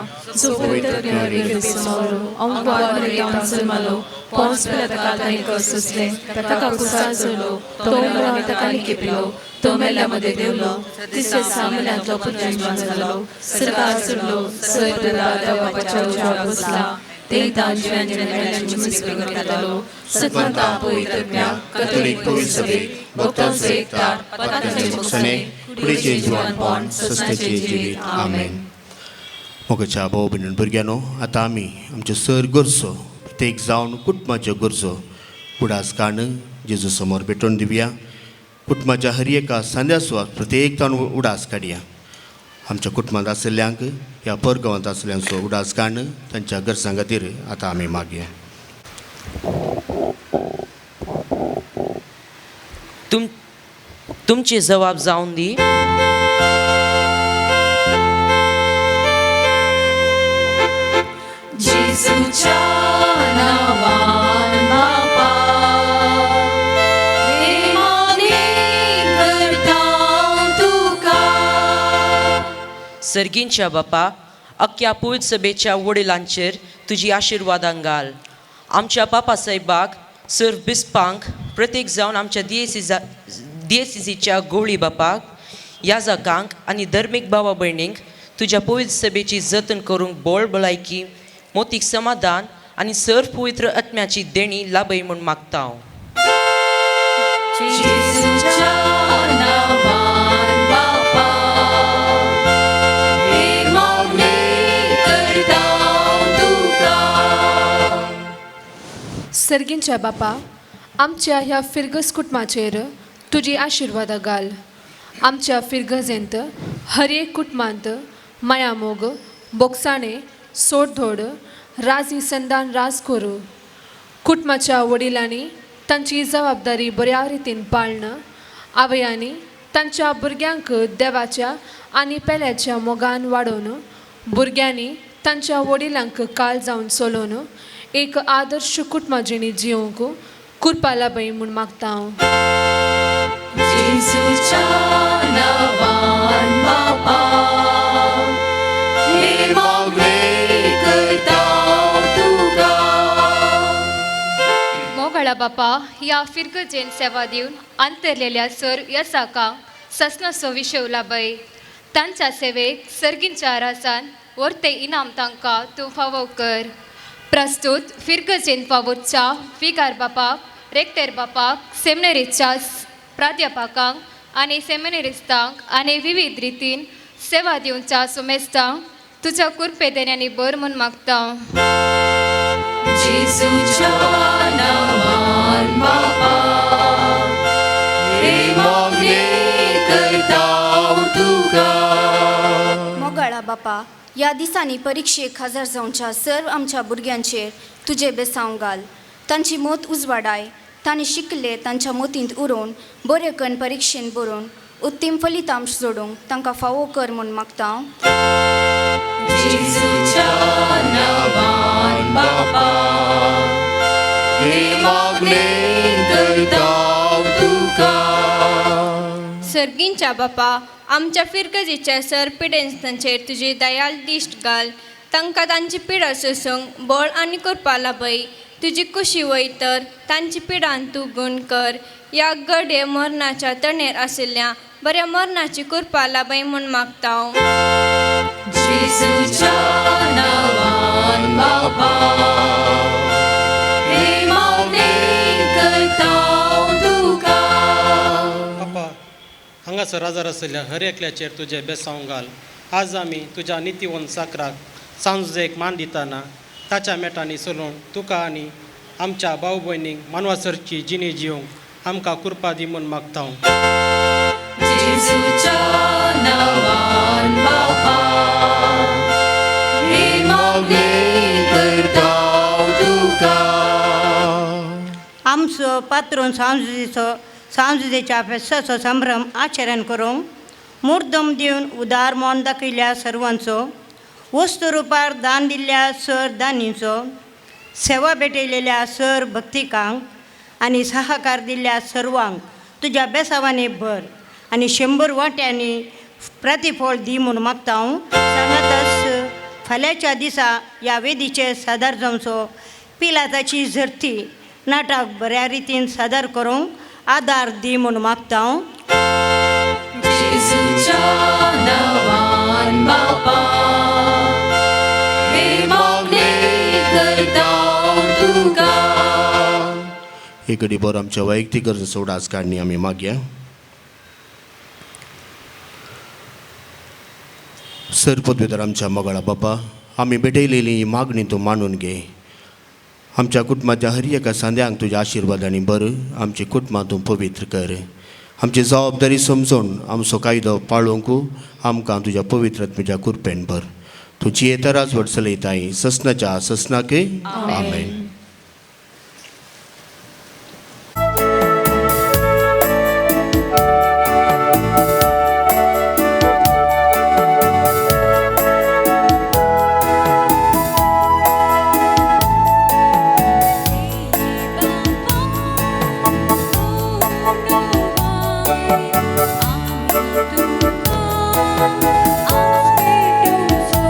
तो मेल्या मध्ये देवलो, तिसऱ्या सामन्यांतलो पुनर्जन्म जालो, सरकार सुटलो, सर बापाच्या उजव्या बसला, कॅथोलीक पवित्र सभेक भक्तांचो एकतार, पातकांचे मोक्षणे, कुडीचें जिवानपण, सस्तेचें जिवीत. आमेन. मोगाच्या भाव भयण भुरग्यांनो, आतां आमी आमच्यो सर गरजो प्रत्येक जावन कुटुंबाच्यो गरजो उडास काडून जेजू समोर पेटोवन दिवया. कुटुंबाच्या हर एका सांद्याचो प्रत्येक जावन उडास काडया. आमच्या कुटुंबांत आशिल्ल्यांक ह्या परगांवांत आशिल्ल्यांचो उडास काडून तांच्या गरजां खातीर आतां आमी मागया. तुमची जबाब जावन दी. जेजूच्या नावान बापा हे मागणें करता तुका. सर्गींच्या बापा, अख्ख्या पवित्र सभेच्या वडिलांचेर तुजी आशिर्वादां घाल. आमच्या बापा साहेबाक, सर बिस्पांक, प्रत्येक जावन आमच्या डीएसीसीच्या गोवळी बापाक, याजकांक आनी धर्मीक भावा भयणींक तुज्या पवित्र सभेची जतन करूंक बोळ भलायकी, मोतीक समाधान आनी सर पवित्र आत्म्याची देणी लाभय म्हूण मागता हांव. जेजूच्या नावान बापा हे मागणें करता तुका. सर्गींच्या बापा, आमच्या ह्या फिरगस कुटुंबाचेर तुजी आशिर्वादां घाल. आमच्या फिरगजेंत हर एक कुटुंबांत मायामोग, बोगसाणें, सोडधोड, राजी संदान राज करूं. कुटुंबाच्या वडिलांनी तांची जबाबदारी बऱ्या रितीन पाळन, आवयांनी तांच्या भुरग्यांक देवाच्या आनी पेल्याच्या मोगान वाडोवन, भुरग्यांनी तांच्या वडिलांक काल जावन चलोवन एक आदर्श कुटुंबा जिणी जिवंक कृपा लाभय म्हूण मागता हांव. जेजूच्या नावान बापा हे मागणें करता तुका. मोगाळा बापा, ह्या फिरगजेन सेवा दिवन अंतरलेल्या सर यसाकांक, ससनाचो विशेव लाबय. तांच्या सेवेक सर्गींच्या राजान वर्ते इनाम तांकां तूं फावो कर. प्रस्तूत फिरगजेन फावोरच्या फिगार बापाक, रेक्टर बापाक, सेमिनरीच्या प्राध्यापकांक आनी सेमिनरिस्तांक आनी विविध रितीन सेवा दिवच्या सुमेस्तांक तुज्या कृपे देण्यांनी भर म्हूण मागता. जेजूच्या नांवान बापा हे मागणें करता तुका. मोगाळा बापा, ह्या दिसांनी परिक्षेक हजर जावच्या सर्व आमच्या भुरग्यांचेर तुजें बेसांव घाल. तांची मत उजवाडाय. तांणी शिकले तांच्या मतींत उरोवन बरें कन्न परिक्षेन बरोवन उत्तीम फलितांश जोडूंक तांकां फावो कर म्हूण मागता. जेजूच्या नांवान बापा हे मागणें करता तुका. सर्गींच्या बापा, आमच्या फिरगजीच्या सर पिडेन्सांचेर तुजी दयाल दिश्ट घाल. तांकां तांची पिडा सोसूंक बळ आनी कृपा लाभय. तुजी कुशी वय तर तांची पिडान तूं गूण कर. ह्या गडे मरणाच्या तणेर आशिल्ल्या बऱ्या मरणाची कृपा लाभय म्हूण मागता. जेजूच्या नांवान बापा हे मागणें करता तुका. बापा, हांगासर हजर आशिल्ल्या हर एकल्याचेर तुजें बेसांव घाल. आज आमी तुज्या नितीवंत साकराक सांजेक मान दितना ताच्या मेटांनी चलून तुका आनी आमच्या भाव भयणींक मानवासरची जिणी जिवंक आमकां कृपा दी म्हूण मागता. जेजूच्या नांवान बापा हे मागणें करता तुका. आमचो पात्रोन सांजुजेचो सांजुजेच्या फेस्ताचो संभ्रम आचरण करूंक मुर्दम दिवन उदार मन दाखयल्या सर्वांचो, वस्तू रुपार दान दिल्ल्या सर दानींचो, सेवा भेटयलेल्या सर भक्तिकांक आनी सहकार दिल्ल्या सर्वांक तुज्या बेसावांनी भर आनी 100 वांट्यांनी प्रतिफळ दी म्हूण मागता हांव. सांगातच फाल्यांच्या दिसा ह्या वेदीचेर सादर जावचो पिलाताची झरती नाटक बऱ्या रितीन सादर करूंक आदार दी म्हूण मागता हांव. जेजूच्या नांवान बापा हे मागणें करता तुका. एक घडी भर आमच्या वैयक्तीक गरज उडास काडणी आमी मागया. सर पदवीधर आमच्या मोगाळा बापा, आमी भेटयलेली ही मागणी तूं मानून घे. आमच्या कुटुंबाच्या हर एका सांद्यांक तुज्या आशिर्वादांनी भर. आमची कुटुंबां तूं पवित्र कर. आमची जबाबदारी समजून आमचो कायदो पाळूंक आमकां तुज्या पवित्र तुज्या कृपेन भर. तुजी येता राजवट चलयताय ससनाच्या ससनाके. आमेन. आस्पेटुचो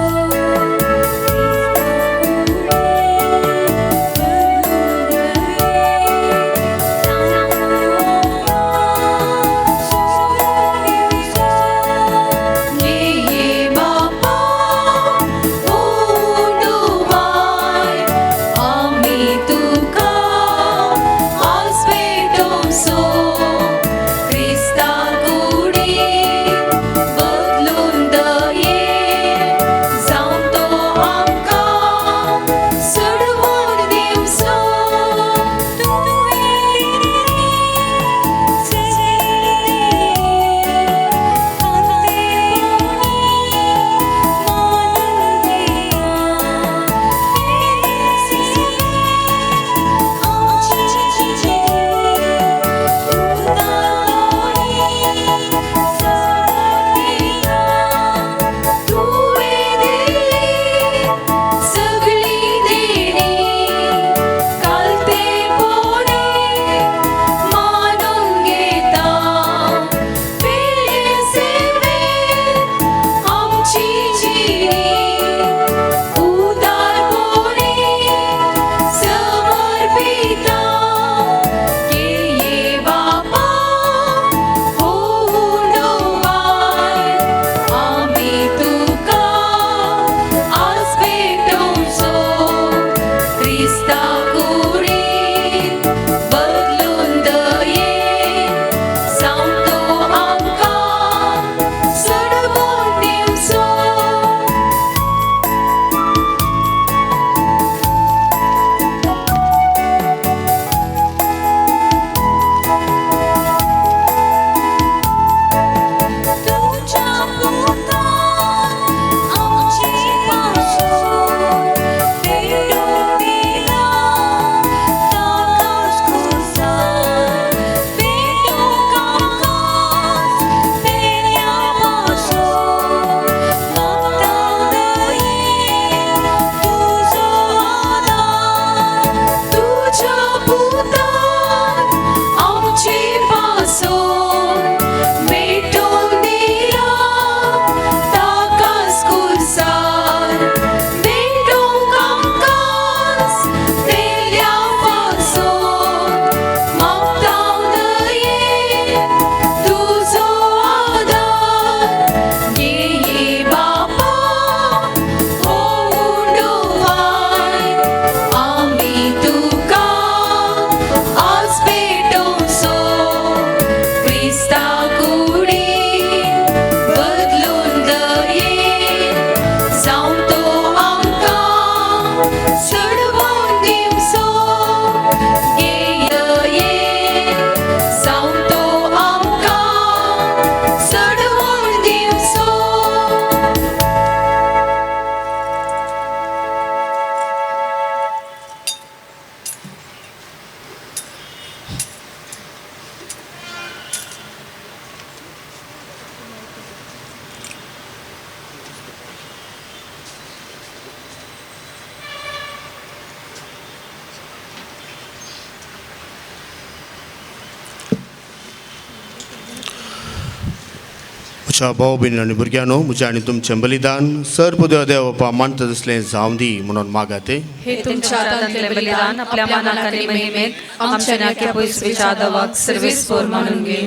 म्हज्या भाव भयणी आनी भुरग्यांनो, म्हजें आनी तुमचें बलिदान सर्व देव बापा मानता तसलें जावं दी म्हणून मागाते. हे तुमच्या हातांतले बलिदान आपल्या मानाक आनी महिमेक आमच्या नाक्या पयसुच्या दवाक सर्वेस्पोर मानून घे.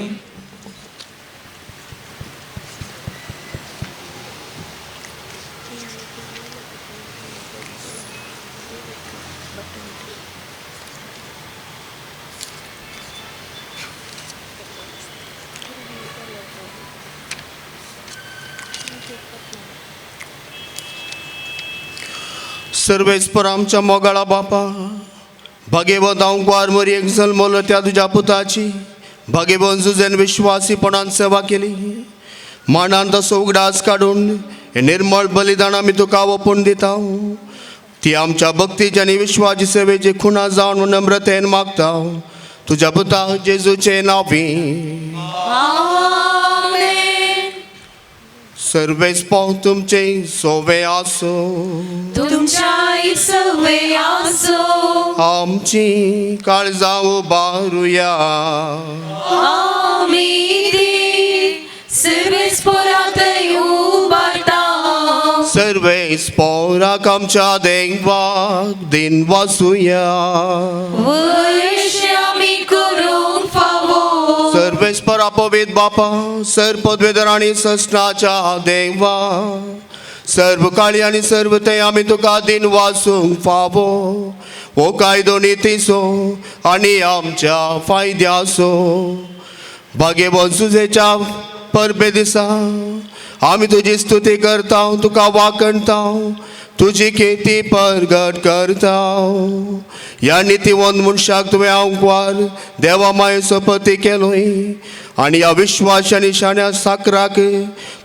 सर्वेस्पर आमच्या मोगाळा बापा, भागेवंत हांव मरयेक जल्मलो त्या तुज्या पुताची भागेवंत जुजेन विश्वासीपणान सेवा केली. मानान तसो उगडास काडून हे निर्मळ बलिदान आमी तुका ओपून दिता. ती आमच्या भक्तीची आनी विश्वाची सेवेची खुणा जावन नम्रतेन मागता तुज्या पुता जेजूचे नांवी. सर्वेस्पोर तुमचे सोवे आसो, तुमच्या सवे आसो. आमची काळजां उबारुया. आमी ती सर्वेस्पोरात उबारता. सर्वेस्पोराक आमच्या देवाक दिन वासुया. वयशे आमी करूंक फावो. सर्वेस्परा पवित्र बापा, सर्व पदवेधर आनी ससनाच्या देवा, सर्व काळी आनी सर्व ते आमी तुका दिन वासूंक फावो. हो कायदो नितीचो आनी आमच्या फायद्याचो. भागेवंत सुजेच्या परबे दिसा आमी तुजी स्तुती करता, तुका वाखणता, तुजी कीर्ती परगट करता. ह्या नितीवंत मनशाक तुवें आंकवार देवा मायेचो पती केलोय आनी ह्या विश्वास आनी शाण्या साकराक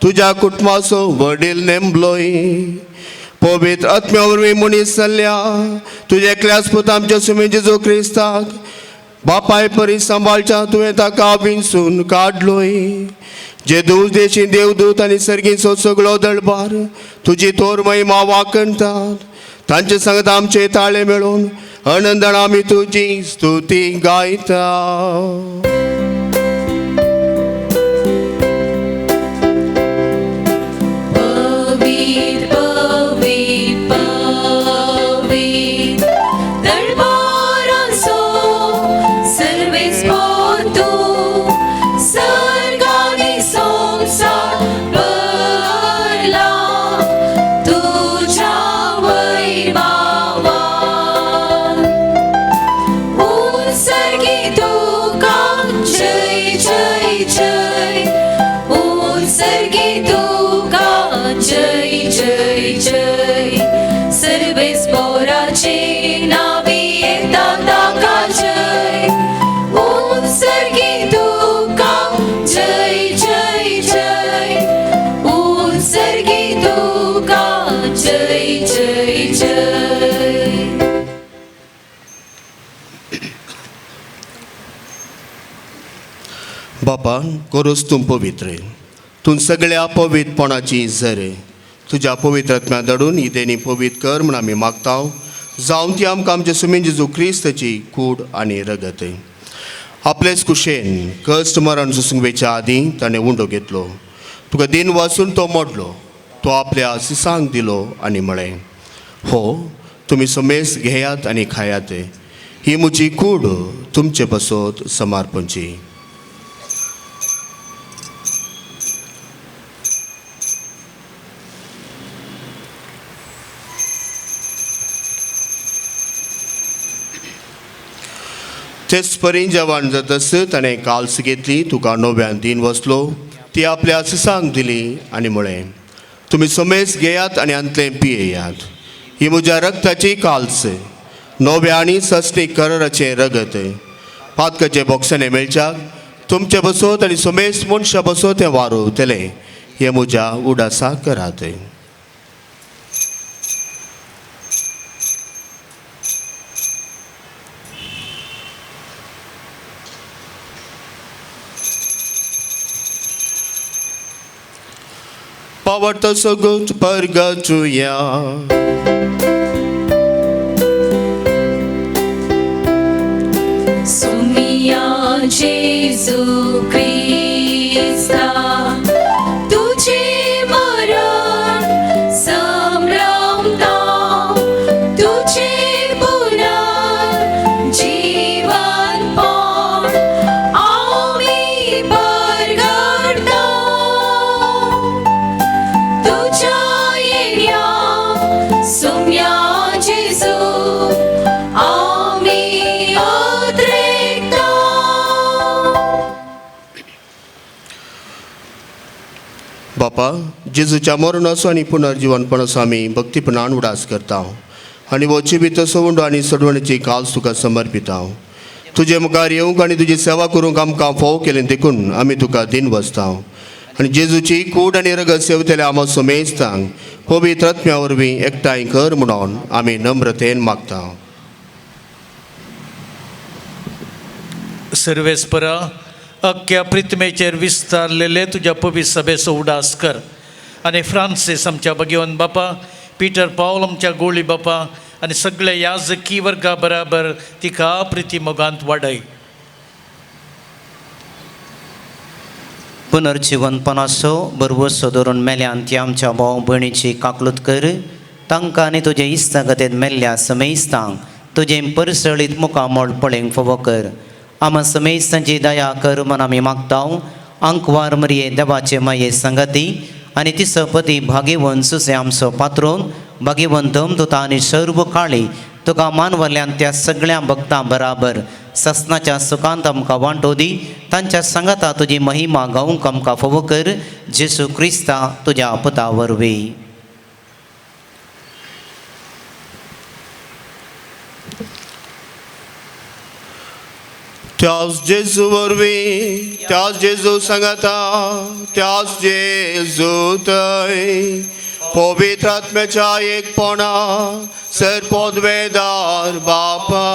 तुज्या कुटुंबाचो वडील नेमलोय. पवित्र आत्म्या वरवीं मनीस जाल्ल्या तुज्या एकल्याच पुता आमच्या सुमी जेजू क्रिस्ताक बापाय परी सांबाळच्या तुवें ताका विंचून काडलोय. जे देशी देवदूत आनी सर्गीचो सगळो दळबार तुजी तोर महिमा वाखणतात, तांचे सांगत आमचे ताळे मेळून आनंदान आमी तुजी स्तुती गायता. बापा, करोस तूं पवित्र, तूं सगळ्या पवित्रपणाची झरे तुज्या पवित्र आत्म्या धाडून ही देणी पवित्र कर म्हूण आमी मागता. जावन ती आमकां आमच्या सुमीन जेजू क्रिस्ताची कूड आनी रगत. आपलेच कुशेन कश्ट मरण सोसूंक वेच्या आदीं ताणें उंडो घेतलो, तुका दिन वाचून तो मोडलो, तो आपल्या सिसांक दिलो आनी म्हळें, हो तुमी समेस घेयात आनी खायात, ही म्हजी कूड तुमचे पासत समर्पणची. तेच परी जेवण जातस ताणें काल्स घेतली, तुका नव्यान दिन वसलो, ती आपल्या सिसांक दिली आनी म्हळें, तुमी समेस घेयात आनी आंतलें पियेयात, ही म्हज्या रक्ताची काल्स, नव्या आनी सस्ती कराराचें रगत. पातकाचे बोक्सांनी मेळच्याक तुमचे बसोत आनी समेस मनशां बसोत तें वारोवतलें, हें म्हज्या उडासा करात. पावत सगळो परगटुया. सुमिया जेजू क्रिस्ता. बापा, जेजूच्या मरणाचो आनी पुनर्जिवनपणाचो आमी भक्तीपणान उडास करता आनी हो जिवीत सवंडो आनी सोडवणेची काल्स तुका समर्पिता. तुजे मुखार येवंक आनी तुजी सेवा करूंक आमकां फोव केलें देखून आमी तुका दिन बसता आनी जेजूची कूड आनी रगत सेवतले आमा समेस्तांक पवित्र आत्म्या वरवीं एकठांय कर म्हणून आमी नम्रतेन मागता. सर्वेस्परा, अख्ख्या प्रिथमेचेर विस्तारलेले तुज्या पवित्र सभेचो उडास कर आनी फ्रांसीस आमच्या भगवान बापा, पिटर पावल आमच्या गोळी बापा आनी सगळे याजकी वर्गा बराबर तिका प्रिती मोगांत वाडय. पुनर्जिवनपणाचो बरवसो धरून मेल्यान ती आमच्या भाव भयणीची काकलूत कर. तांकां आनी तुजे इस्तागतेंत मेल्ल्या समेस्तांक तुजें परसळीत मुखामोळ पळेंक फावो कर. आमा समेस्तांची दया कर म्हण आमी मागता. आंकवार मरये देवाचे माये संगती आनी तिचो पती भागेवन सुसे आमचो पात्रोन भागेवन दमदुता आनी सर्व काळी तुका मानवल्यान त्या सगळ्या भक्तां बराबर ससनाच्या सुखांत आमकां वांटो दी. तांच्या सांगाता तुजी महिमा गावंक आमकां फावो कर. जेसू क्रिस्ता तुज्या पुता वरवीं. त्याच जेजू वरवीं, त्याच जेजू सांगाता, त्याच जेजू थंय पवित्र आत्म्याच्या एकपणा सर पदवेदार बापा,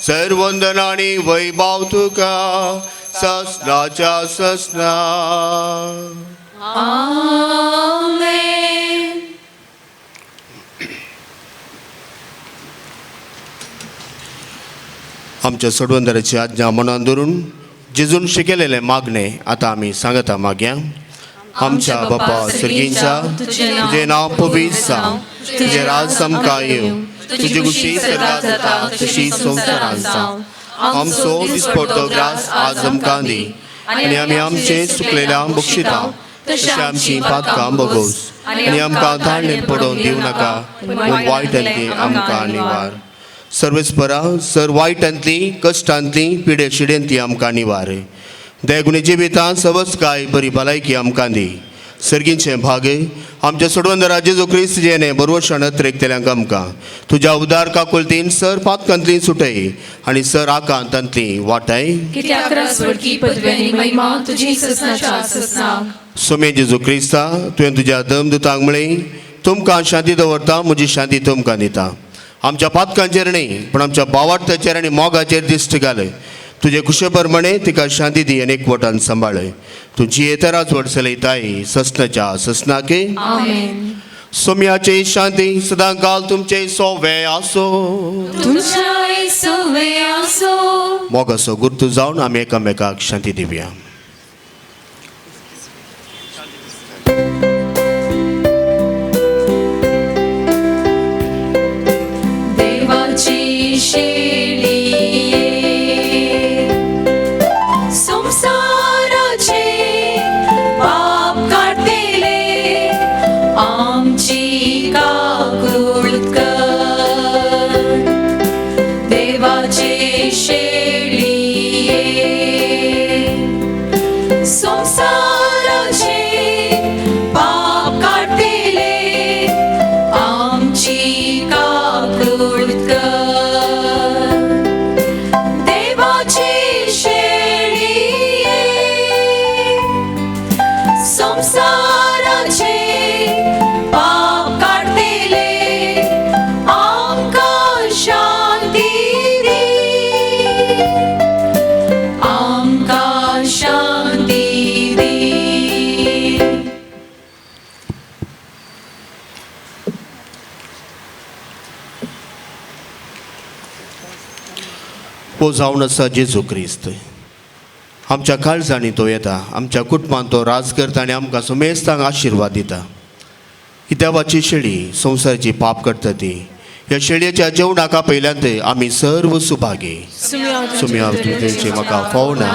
सर वंदन आनी वैभव तुका ससनाच्या ससना. आमेन. आमच्या सोडवंदराची आज्ञा मनान धरून जेजून शिकयलेलें मागणें आतां आमी सांगता मागया. आमच्या बापा सर्गींच्या, तुजें नांव पवित्र जावं, तुजें राज आमकां येवं, तुजी खुशी सर्गात जाता तशी संवसारांत जावं. आमचो दिसपडटो ग्रास आज आमकां दी आनी आमी आमचे चुकलेल्या बक्षिता तशें आमची पातकां बगोस आनी आमकां धाडणेन पडोवन दिवं नाका, पूण वायटांतली आमकां निवार. सर्वेस्परा, सर वायटांतली कश्टांतली पिडे शिडेंतली आमकां निवार. देगुणी जिवितांत सवस्काय बरी भलायकी आमकां दी. सर्गींचें भाग्य आमच्या सोडवंदरा जेजू क्रिस्त जेणे बरवशान अत्रेकतल्यांक आमकां तुज्या उदार काकुळतीन सर पातकांतली सुटय आनी सर आकांतांतली वाटाय. कित्याक रासवडकी पदवी आनी महिमा तुजी ससनाच्या ससनाक. सोमे जेजू क्रिस्ता, तुवें तुज्या दमदुतांक म्हळें, तुमकां शांती दवरता, म्हजी शांती तुमकां दिता. आमच्या पातकांचेर न्हय पूण आमच्या बावार्थाचेर आनी मोगाचेर दिश्ट घालय. तुजे कुशे प्रमाणे तिका शांती दी आनी एकवटान सांबाळय. तुजी येतराच वड चलयताय ससनाच्या ससनाके. आमेन. सोम्याचे शांती सदां काल तुमचे सोवे आसो. तुमच्याय सोवे आसो. मोगाचो गुर्तू जावन आमी एकामेकाक शांती दिवया. देवाची शेळी संसाराचे पाप काडतले, आमची काकूळत कर. देवाची शेळी संसाराचे पाप काडतले, आमची काकूळत कर. देवाची शेळी संसाराचे पाप काडतले, आमकां शांती दी, आमकां शांती दी. हो जावन आसा जेजू क्रिस्त आमच्या काळजांनी तो येता, आमच्या कुटुंबांत तो राज करता आनी आमकां समेस्तांक आशिर्वाद दिता. ही देवाची शेळी संवसाराची पाप करता ती ह्या शेळयेच्या जेवणाक आपयल्यांत आमी सर्व सुभागी. सुम्या तुजें म्हाका फावना,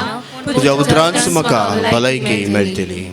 तुज्या उतरांच म्हाका भलायकी मेळटली.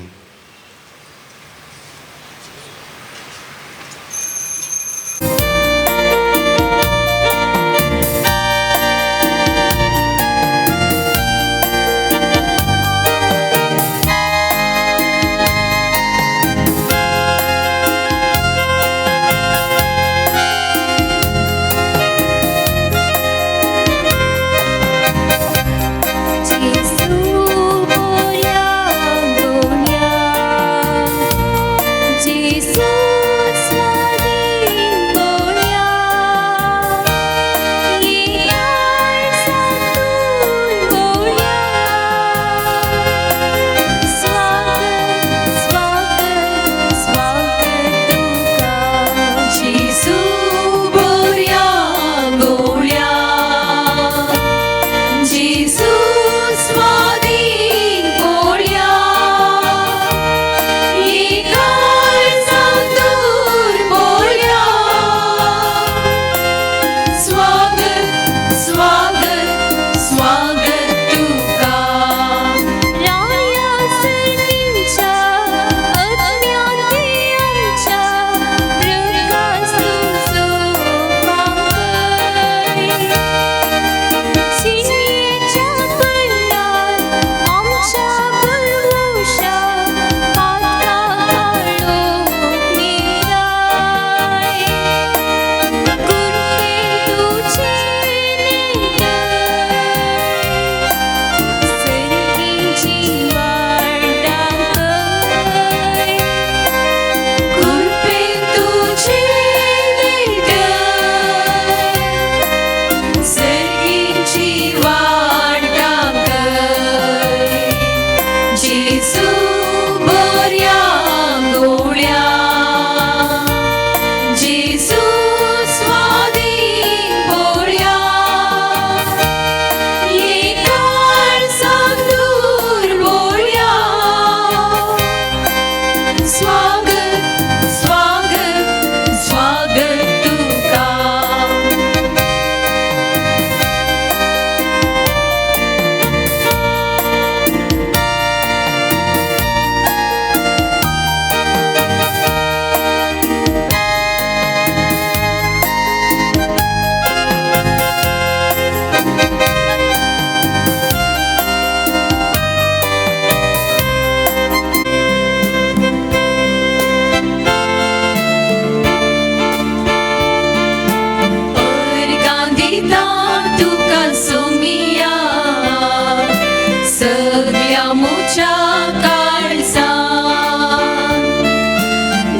मुज्या काळजान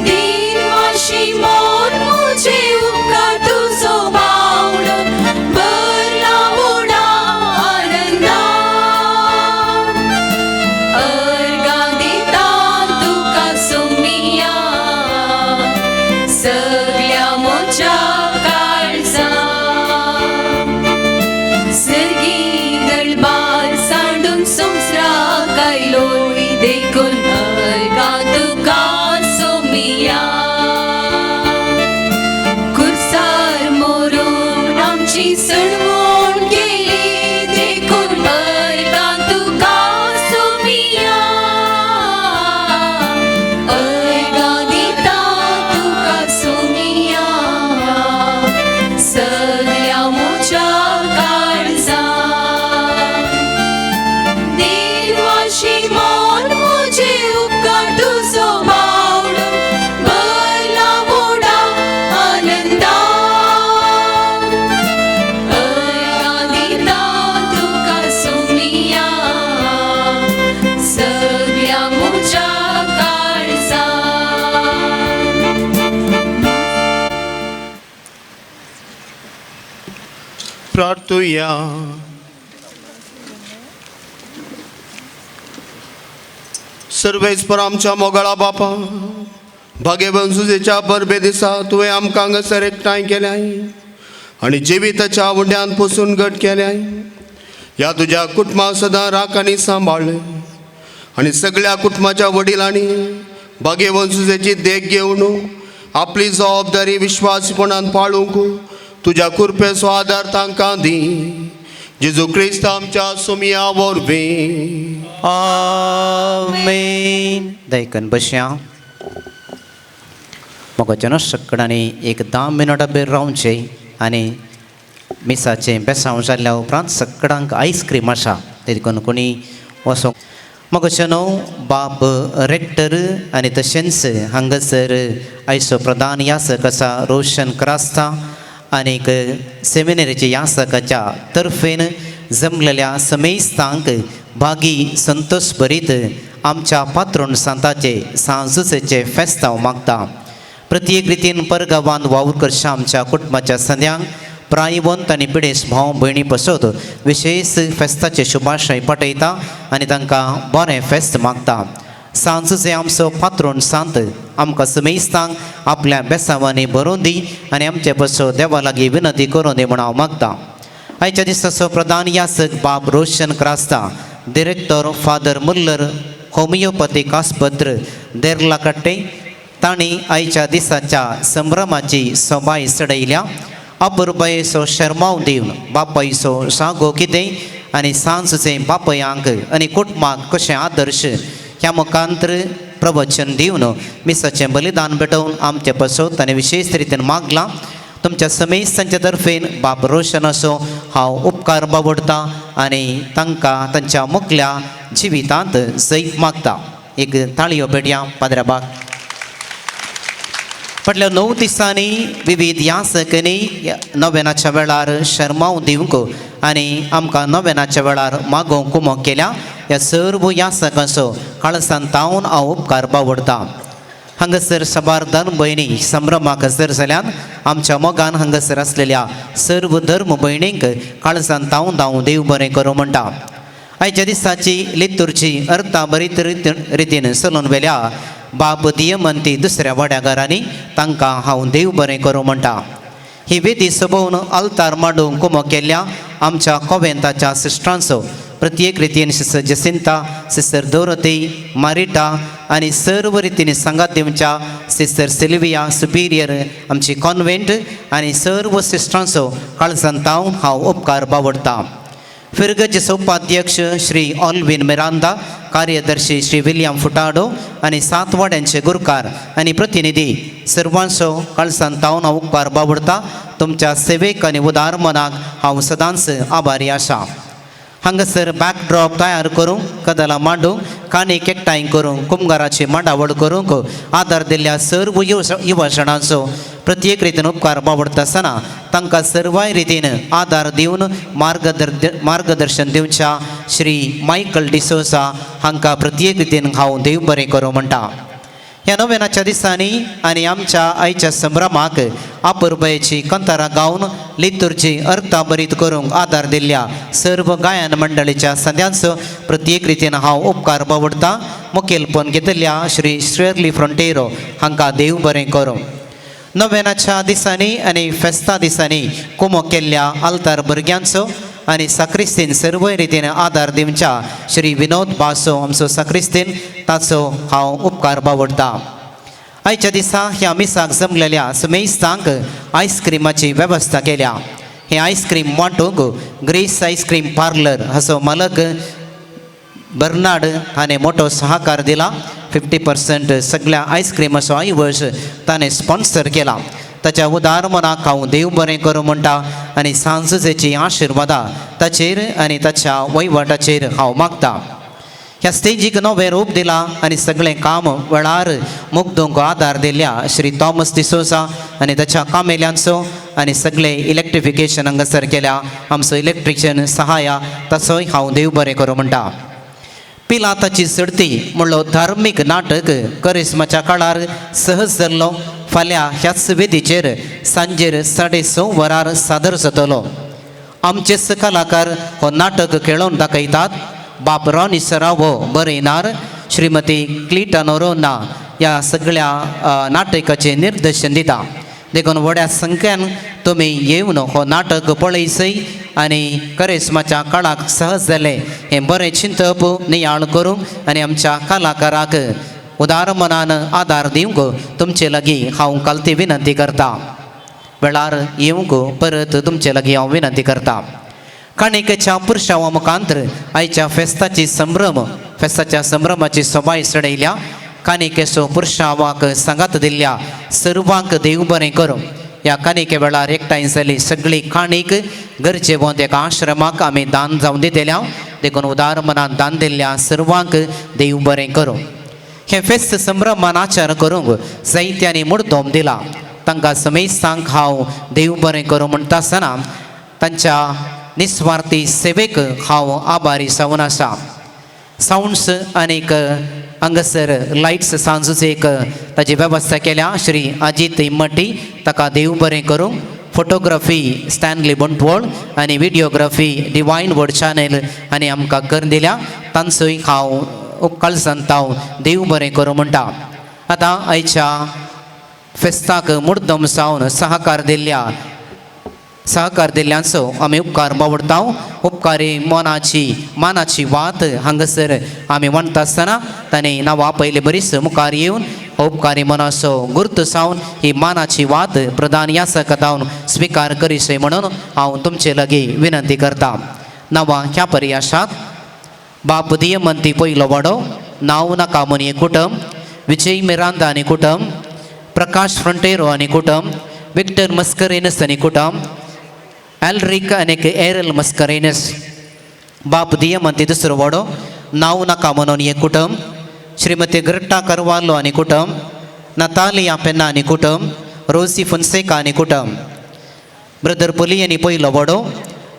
दिनवाशी मोन मुजे उपकार तुजो बावडो भरला व्हडा आनंदान अर्गां दिता तुका सोमिया सगल्या म्हज्या काळजान सर्गी दळबार सांडून संवसाराक आयलोय देखून अर्गां तुका सोमिया खुर्सार मोरून आमची सडवण केली देखून अर्गां तुका सोमिया अर्गां दिता तुका सोमिया सगल्या म्हज्या काळजान दिनवाशी मोन मुजे उपकार तुजो बावडो भरला व्हडा आनंदान अर्गां दिता तुका सोमिया सगल्या म्हज्या काळजान. प्रार्थुया. सर्वेस्पर आमच्या मोगाळा बापा, भाग्यवंत सुजेच्या परबे दिसा तुवें आमकां हांगासर एकठांय केल्याय आनी जिविताच्या उड्यान पसून घट केल्याय. ह्या तुज्या कुटुंबाक सदां राख आनी सांबाळ्ळें आनी सगळ्या कुटुंबाच्या वडिलांनी भाग्यवंत सुजेची देख घेवन आपली जबाबदारी विश्वासपणान पाळूंक तुज्या कृपेचो आदार तांकां दी. जेजू क्रिस्त आमच्या सोमिया वरवीं. आमेन. दयकन बसया. मोगाच्यान सगळ्यांनी एक 10 मिनटां बेर रावचें आनी मिसाचें बेसांव जाल्ल्या उपरांत सगळ्यांक आयस्क्रीम आसा देखून कोणी वचोंक. मोगाच्यानो बाब रेक्टर आनी तशेंच हांगासर आयचो प्रधान यासक आसा रोशन क्रास्ता आनीक सेमिनरीच्या यासकाच्या तर्फेन जमलेल्या समेस्तांक भागी संतोष भरीत आमच्या पात्रोण सांताचे सांजुसेचे फेस्तांव मागता. प्रत्येक रितीन परगांवांत वावर करच्या आमच्या कुटुंबाच्या संद्यांक प्रायवंत आनी पिडेस भाव भयणी पसत विशेष फेस्ताचे शुभाशय पाठयता आनी तांकां बरें फेस्त मागता. सांजुसे आमचो पात्रोण सांत आमकां समेस्तांक आपल्या बेसांवांनी बरोवन दी आनी आमचे पसो देवा लागीं विनंती करून दी म्हूण हांव मागता. आयच्या दिसाचो प्रधान यासक बाब Roshan Crasta, director father Muller homeopathic आस्पत्र देर्लाकट्टे तांणी आयच्या दिसाच्या संभ्रमाची सोबाय चडयल्या. अपुरबायेचो शर्माव दिवन बापायचो सागो कितें आनी सांजचे बापयांक आनी कुटुंबाक कशें आदर्श ह्या मुखांतर प्रवचन दिवन मिसाचें बलिदान भेटोवन आमचे पसत आनी विशेष रितीन मागलां. तुमच्या समेस्तांच्या तर्फेन बाब रोशन असो हांव उपकार बावडटा आनी तांकां तांच्या मुखल्या जिवितांत जैत मागता. एक ताळयो पेटया पाद्र्याबाग. फाटल्या 9 दिसांनी विविध यासकांनी नव्यानाच्या वेळार शर्माव दिवंक आनी आमकां नव्यानाच्या वेळार मागोवंक कुमक केल्या. ह्या सर्व यासकांचो काळसान तावन हांव उपकार बावडटा. हांगासर साबार धर्म भयणी संभ्रमाक हजर जाल्यान आमच्या मोगान हांगासर आसलेल्या सर्व धर्म भयणींक काळजान तावन हांव देव बरें करूं म्हणटा. आयच्या दिसाची लितूरची अर्था बरी रितीन चलून वेल्या बाब दियमंती दुसऱ्या वाड्याघरांनी तांकां हांव देव बरें करूं म्हणटा. ही वेदी सोबोवन आल्तार मांडूंक कुमक केल्ल्या आमच्या कोवेंताच्या सिस्टरांचो प्रत्येक रितीन सिस्टर जसिंता, सिस्टर दोरती, मारिटा आनी सर्व रितीन सांगात दिवच्या सिस्टर सिल्विया सुपिरियर आमची कॉन्वेंट आनी सर्व सिस्टरांचो काळजान तावन हांव उपकार बावडटा. फिरगज उपाध्यक्ष श्री ऑलविन मिरांदा, कार्यदर्शी श्री विलियम फुटाडो आनी 7 वाड्यांचे गुरकार आनी प्रतिनिधी सर्वांचो काळजान तावन हांव उपकार बावडटा. तुमच्या सेवेक आनी उदार मनाक हांव सदांच आभारी आसा. हांगासर बॅकड्रॉप तयार करूंक कदलां मांडूंक काणीक एकठांय करूंक कुमगाराची मांडावळ करूंक आदार दिल्ल्या सर्व युवजणांचो प्रत्येक रितीन उपकार बावडटा आसतना तांकां सर्वाय रितीन आदार दिवन मार्गदर्शन दिवच्या श्री मायकल डिसोजा हांकां प्रत्येक रितीन हांव देव बरें करूं म्हणटा. ह्या नव्यानाच्या दिसांनी आनी आमच्या आयच्या संभ्रमाक आपुरबायेची कंतारां गावन लितुरची अर्थाभरीत करूंक आदार दिल्ल्या सर्व गायन मंडळीच्या सद्यांचो प्रत्येक रितीन हांव उपकार बावडटा. मुखेलपण घेतिल्ल्या श्री श्रेर्ली फ्रंटेरो हांकां देव बरें करूं. नव्यानाच्या दिसांनी आनी फेस्ता दिसांनी कुमो केल्ल्या आल्तार भुरग्यांचो आनी साक्रिस्तीन सर्व रितीन आदार दिवच्या श्री विनोद बासो आमचो साक्रिस्तीन ताचो हांव उपकार बावडटा. आयच्या दिसा ह्या मिसाक जमलेल्या सुमेस्तांक आयस्क्रिमाची वेवस्था केल्या. हें आयस्क्रीम वांटूंक ग्रेस आयस्क्रीम पार्लर हाचो मालक बर्नाड हाणें मोटो सहकार दिला. 50% सगळ्या आयस्क्रिमाचो आयवज ताणें स्पॉन्सर केला. ताच्या उदार मनाक हांव देव बरें करूं म्हणटा आनी सांजेची आशिर्वादां ताचेर आनी ताच्या वहिवाटाचेर हांव मागता. ह्या स्टेजीक नवें रूप दिलां आनी सगळें काम वेळार मुगदूंक आदार दिल्ल्या श्री थॉमस डिसोजा आनी ताच्या कामेल्यांचो आनी सगळें इलेक्ट्रिफिकेशन हांगासर केल्या आमचो इलेक्ट्रिशियन सहाया ताचोय हांव देव बरें करूं म्हणटा. पिलाताची सडती म्हणलो धार्मीक नाटक करिस्माच्या काळार सहज जाल्लो फाल्यां ह्याच वेदीचेर सांजेर 6:30 वरार सादर जातलो. आमचेच कलाकार हो नाटक खेळोवन दाखयतात. बाप रॉनी सरावो बरयनार, श्रीमती क्लिटा नोरोना ह्या सगळ्या नाटकाचें निर्देशन दिता. देखून व्हड्या संख्यान तुमी येवन हो नाटक पळयसय आनी करिस्माच्या काळाक सहज जालें हें बरें चिंतप नियाळ करूंक आनी आमच्या कलाकाराक उदार मनान आदार दिवंक तुमचे लागीं हांव कालती विनंती करता. वेळार येवंक परत तुमचे लागीं हांव विनंती करता. काणिकेच्या पुरशावा मुखांतर आयच्या फेस्ताची संभ्रम फेस्ताच्या संभ्रमाची सोबाय चडयल्या. काणिकेचो पुरशावाक सांगात दिल्ल्या सर्वांक देव बरें करूं. ह्या काणिके वेळार एकठांय जाली सगळी काणीक गरजेवंत एका आश्रमाक आमी दान जावन दितल्या. देखून उदार मनान दान दिल्ल्या सर्वांक देव बरें करूं. हें फेस्त संभ्रमान आचार करूंक जायत्यांनी मुर्दोम दिला. तांकां समेस्तांक हांव देव बरें करूं म्हणटा आसतना तांच्या निस्वार्थी सेवेक हांव आभारी जावन आसा. सावंड्स आनीक हांगासर लायट्स सांजूच एक ताची वेवस्था केल्या श्री अजीत इम्मटी ताका देव बरें करूं. फोटोग्राफी स्टॅनली बंटवळ आनी विडियोग्राफी डिवायन वर्ड चॅनल आनी आमकां करून दिल्या. तांचोय हांव काळजांत हांव देव बरें करूं म्हणटा. आतां आयच्या फेस्ताक मुर्दम जावन सहकार दिल्ल्यांचो आमी उपकार बावडटा. उपकारी मनाची मानाची वात हांगासर आमी म्हणटा आसतना ताणें नांवां पयले बरीच मुखार येवन उपकारी मनाचो गुर्त जावन ही मानाची वात प्रधान यासक जावन स्विकार करीशे म्हणून हांव तुमचे लागीं विनंती करता. नांवां ह्या परी आसात. बाप दियमंती पयलो वाडो, नांव नाका म्हूण कुटुंब, विजय मिरांदा आनी कुटुंब, प्रकाश फ्रंटेरो आनी कुटुंब, विक्टर मस्करेनस आनी कुटुंब, एल्रिक आनी एरल मस्करेनस. बाप दियमंती दुसरो वाडो, नांव नाका म्हणून एक कुटुंब, श्रीमती ग्रट्टा करवालो आनी कुटुंब, नतालिया पेन्ना आनी कुटुंब, रोसी फोन्सेका आनी कुटुंब, ब्रदर पुली आनी पयलो वाडो,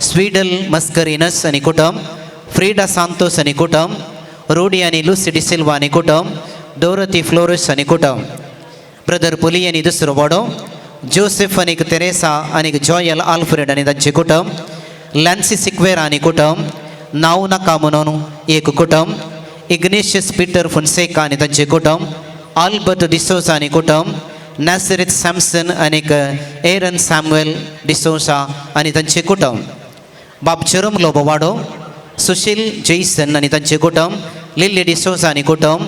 स्वीडल मस्करेनस आनी कुटुंब, फ्रीडा सांतोस आनी कुटुंब, रोडी आनी लुसी डिसिल्वा आनी कुटुंब, डोरती फ्लोरस आनी कुटुंब, ब्रदर पुली आनी दुसरो वाडो, जोसेफ आनी तेरेसा आनी जॉयल आल्फ्रेड आनी तांचे कुटुंब, लॅन्सी सिक्वेरा आनी कुटुंब, नांव नाका म्हणून एक कुटुंब, इग्नेशियस पीटर फोन्सेका आनी तांचे कुटुंब, आल्बर्ट डिसोजा आनी कुटुंब, नॅसरीत सॅमसन आनी एरन सॅमुएल डिसोजा आनी तांचे कुटुंब, बाब जेरोम लोबो वाडो, सुशील जैसन आनी तांचे कुटुंब, लिल्ली डिसोजा आनी कुटुंब,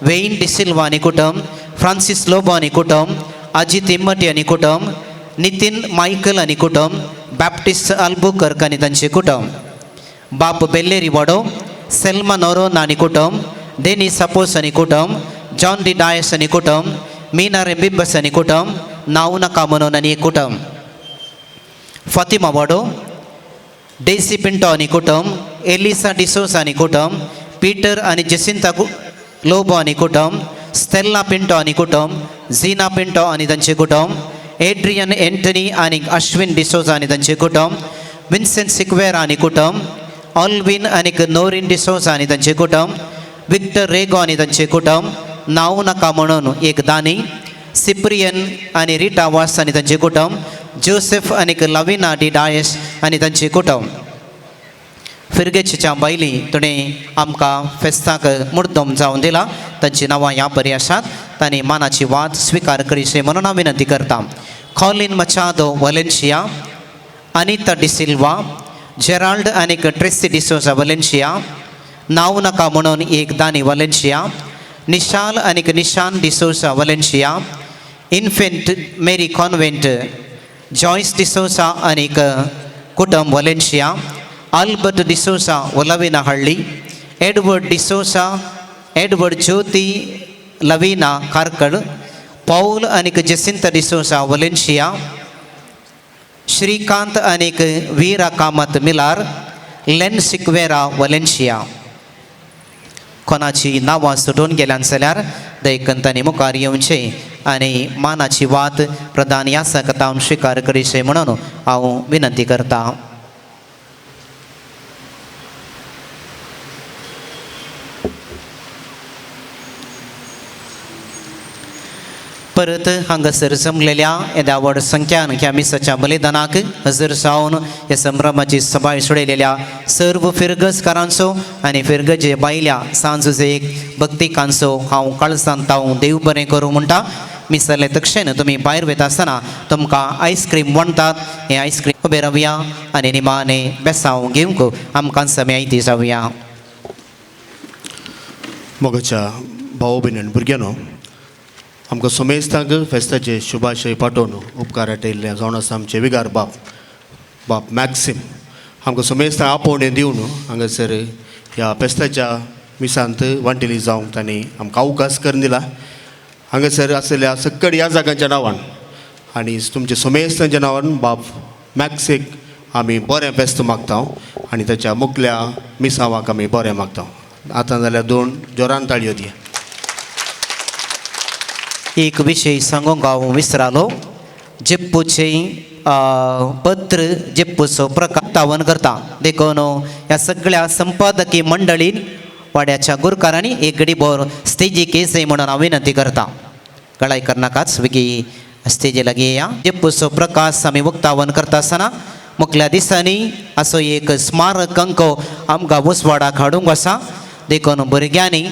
वेन डिसिल्वा आनी कुटुंब, फ्रांसीस लोबो आनी कुटुंब, अजीत इम्मटी आनी कुटुंब, नितीन मायकल आनी कुटुंब, बॅप्टिस्ट अल्बुकर्क आनी तांचे कुटुंब, बाप बेल्लेरी वाडो, सेल्मा नोरोना आनी कुटुंब, डेनी सपोस आनी कुटुंब, जॉन डी डायस आनी कुटुंब, मीना रेबिब्बस आनी कुटुंब, नांव नाका म्हणून आनी एक कुटुंब, फातिमा वाडो, डेसी पिंटो आनी कुटुंब, एलिसा डिसोजा आनी कुटुंब, पीटर आनी जेसिंता लोबो आनी कुटुंब, स्टेल्ला पिंटो आनी कुटुंब, झिना पिंटो आनी तांचे कुटुंब, एड्रियन एंटनी आनी अश्विन डिसोजा आनी तांचे कुटुंब, विन्सेंट सिक्वेरा आनी कुटुंब, ऑल्विन आनी नोरीन डिसोजा आनी तांचे कुटुंब, विक्टर रेगो आनी तांचे कुटुंब, नांव नाका म्हणून एक दानी, सिप्रियन आनी रिटा वास आनी तांचे कुटुंब, जोसेफ आनी लविना डी डायस आनी तांचे कुटुंब. फिरगेचीच्या बायली तुणें आमकां फेस्ताक मुर्दम जावन दिला तांची नांवां ह्या परी आसात. तांणी मानाची वाद स्विकार करीशी म्हणून हांव विनंती करता. Colin Machado Valencia, Anita D'Silva, Gerald आनी ट्रेसी डिसोजा वलेन्शिया, नांव नाका म्हणून एक दानी वलेन्शिया, निशाल आनी Nishan D'Souza Valencia, Infant Mary Convent Joyce D'Souza आनी कुटुंब Valencia, Albert D'Souza Olavinahalli, Edward D'Souza, Edward Jyothi Lavina Karkal, Paul आनी जेसिंता डिसोजा वलेन्शिया, श्रीकांत आनी वीरा कामत मिलार, लेन सिक्वेरा वलेन्शिया. कोणाची नांवां सुटून गेल्यान जाल्यार दैकंतांनी मुखार येवचें आनी मानाची वात प्रधान यासकतावन स्विकार करीशे म्हणून हांव विनंती करता. परत हांगासर जमलेल्या येद्या व्हड संख्यान ह्या मिसाच्या बलिदानाक हजर जावन ह्या संभ्रमाची सभाय सोडयलेल्या सर्व फिरगजकारांचो आनी फिरगजे बायल्या सांजुजे भक्तिकांचो हांव काळजांत हांव देव बरें करूं म्हणटा. मिसाले तक्षण तुमी भायर वयता आसतना तुमकां आयस्क्रीम वणटात, हें आयस्क्रीम उबें रावया आनी निमाणे बेसांव घेवंक आमकां समय जावया. मोगाच्या भाव भयण भुरग्यांनो, आमकां समेस्तांक फेस्ताचे शुभाशय पाठोवन उपकार आटयल्ले जावन आसा आमचे विगार बाप बाप मॅक्सिम आमकां समेस्तांक आपोवणें दिवन हांगासर ह्या फेस्ताच्या मिसांत वांटेली जावंक तांणी आमकां अवकाश करून दिला. हांगासर आशिल्ल्या सक्कड ह्या जाग्यांच्या नांवान आनी तुमच्या समेस्तांच्या नांवान बाप मॅक्सीक आमी बरें फेस्त मागता आनी ताच्या मुखल्या मिसावाक आमी बरें मागता. आतां जाल्यार दोन जोरान ताळयो दिया. एक विशय सांगूंक हांव विसरालो. जेप्पूचें पत्र जेप्पूचो प्रकावन करता देखून ह्या सगळ्या संपादकी मंडळीन वाड्याच्या गुरकारांनी एक गडीभर स्टेजीक येचें म्हणून हांव विनंती करता. गळाय करनाकाच वेगीं स्टेजी लागीं येया. जेप्पूचो प्रकाश आमी उक्तावन करता आसतना मुखल्या दिसांनी असो एक स्मारक अंक आमकां उजवाडाक हाडूंक आसा. देखून भुरग्यांनी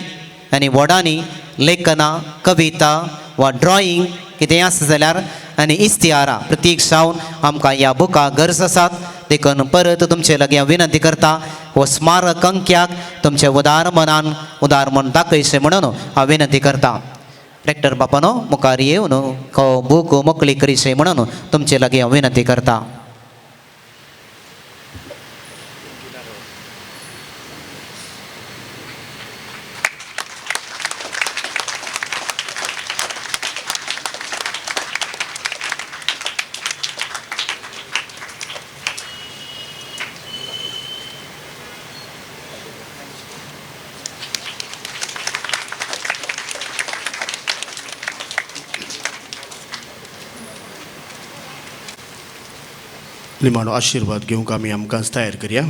आनी व्हडांनी लेखनां, कविता वा ड्रॉईंग कितेंय आसा जाल्यार आनी इस्तिहारां प्रतीक जावन आमकां ह्या बुकाक गरज आसात. देखून परत तुमचे लागीं हांव विनंती करता हो स्मारक अंक्याक तुमचे उदार मनान उदार मन दाखयचें म्हणून हांव विनंती करता. रेक्टर बापानो मुखार येवन हो बूक मोकळी करीचें म्हणून तुमचे लागीं हांव विनंती करता. निमाणो आशिर्वाद घेवंक आमी आमकांच तयार करया.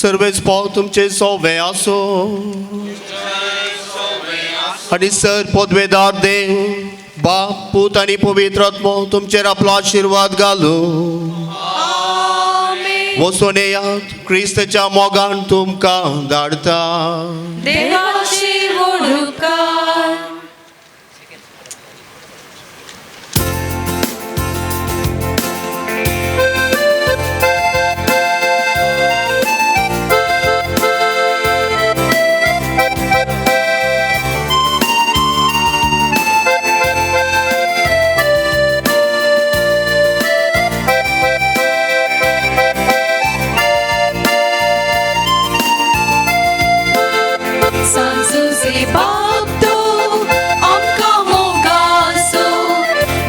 सर्वेच पाव तुमचे सोवे आसो आनी सर पदवेदार देव बाप पूत आनी पवित्र आत्मो तुमचेर आपलो आशिर्वाद घालू. वचून येयात, क्रिस्ताच्या मोगान तुमकां धाडटा. देवाची वडुकार.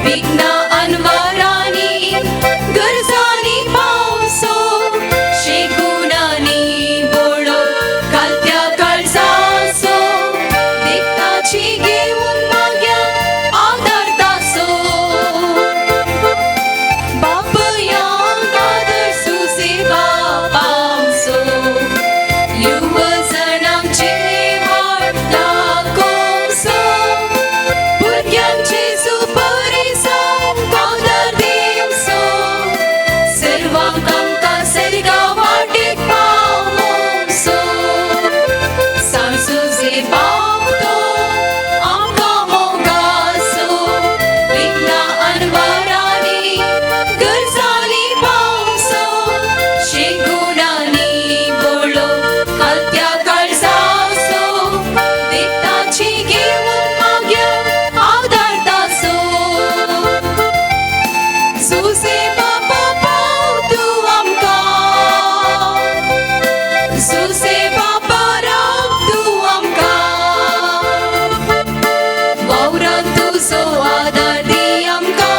विघ्न अनवरानी गरजानी पावसो. ताची घेवन माग्या आदारता सो सुसे बापा पाव तूं आमकां सुसे बापा राव तूं आमकां वावरान तुजो आदार दी आमकां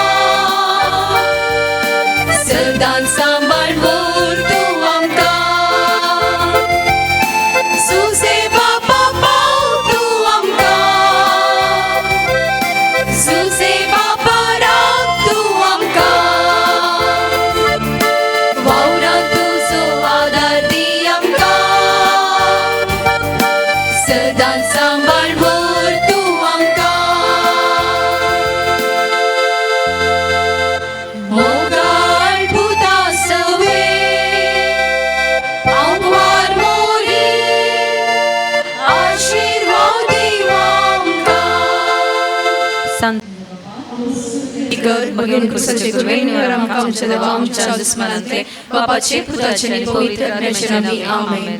सदांच सांबाळ व्हर तूं आमकां सुसे बापा पाव तूं आमकां सुसे बापा राव तूं आमकां वावरान तुजो आदार दी आमकां सदांच सांबाळ व्हर तूं आमकां मोगाळ पुता सवे आंकवार मोरी आशिर्वाद दीव आमकां कर भगेन क्रुसाचे कृपेन आमकां आमच्या देवा आमच्या दुस्मानांतले बापाचे पुताचे आनी पवित्र आत्म्याचे नांवी आमेन.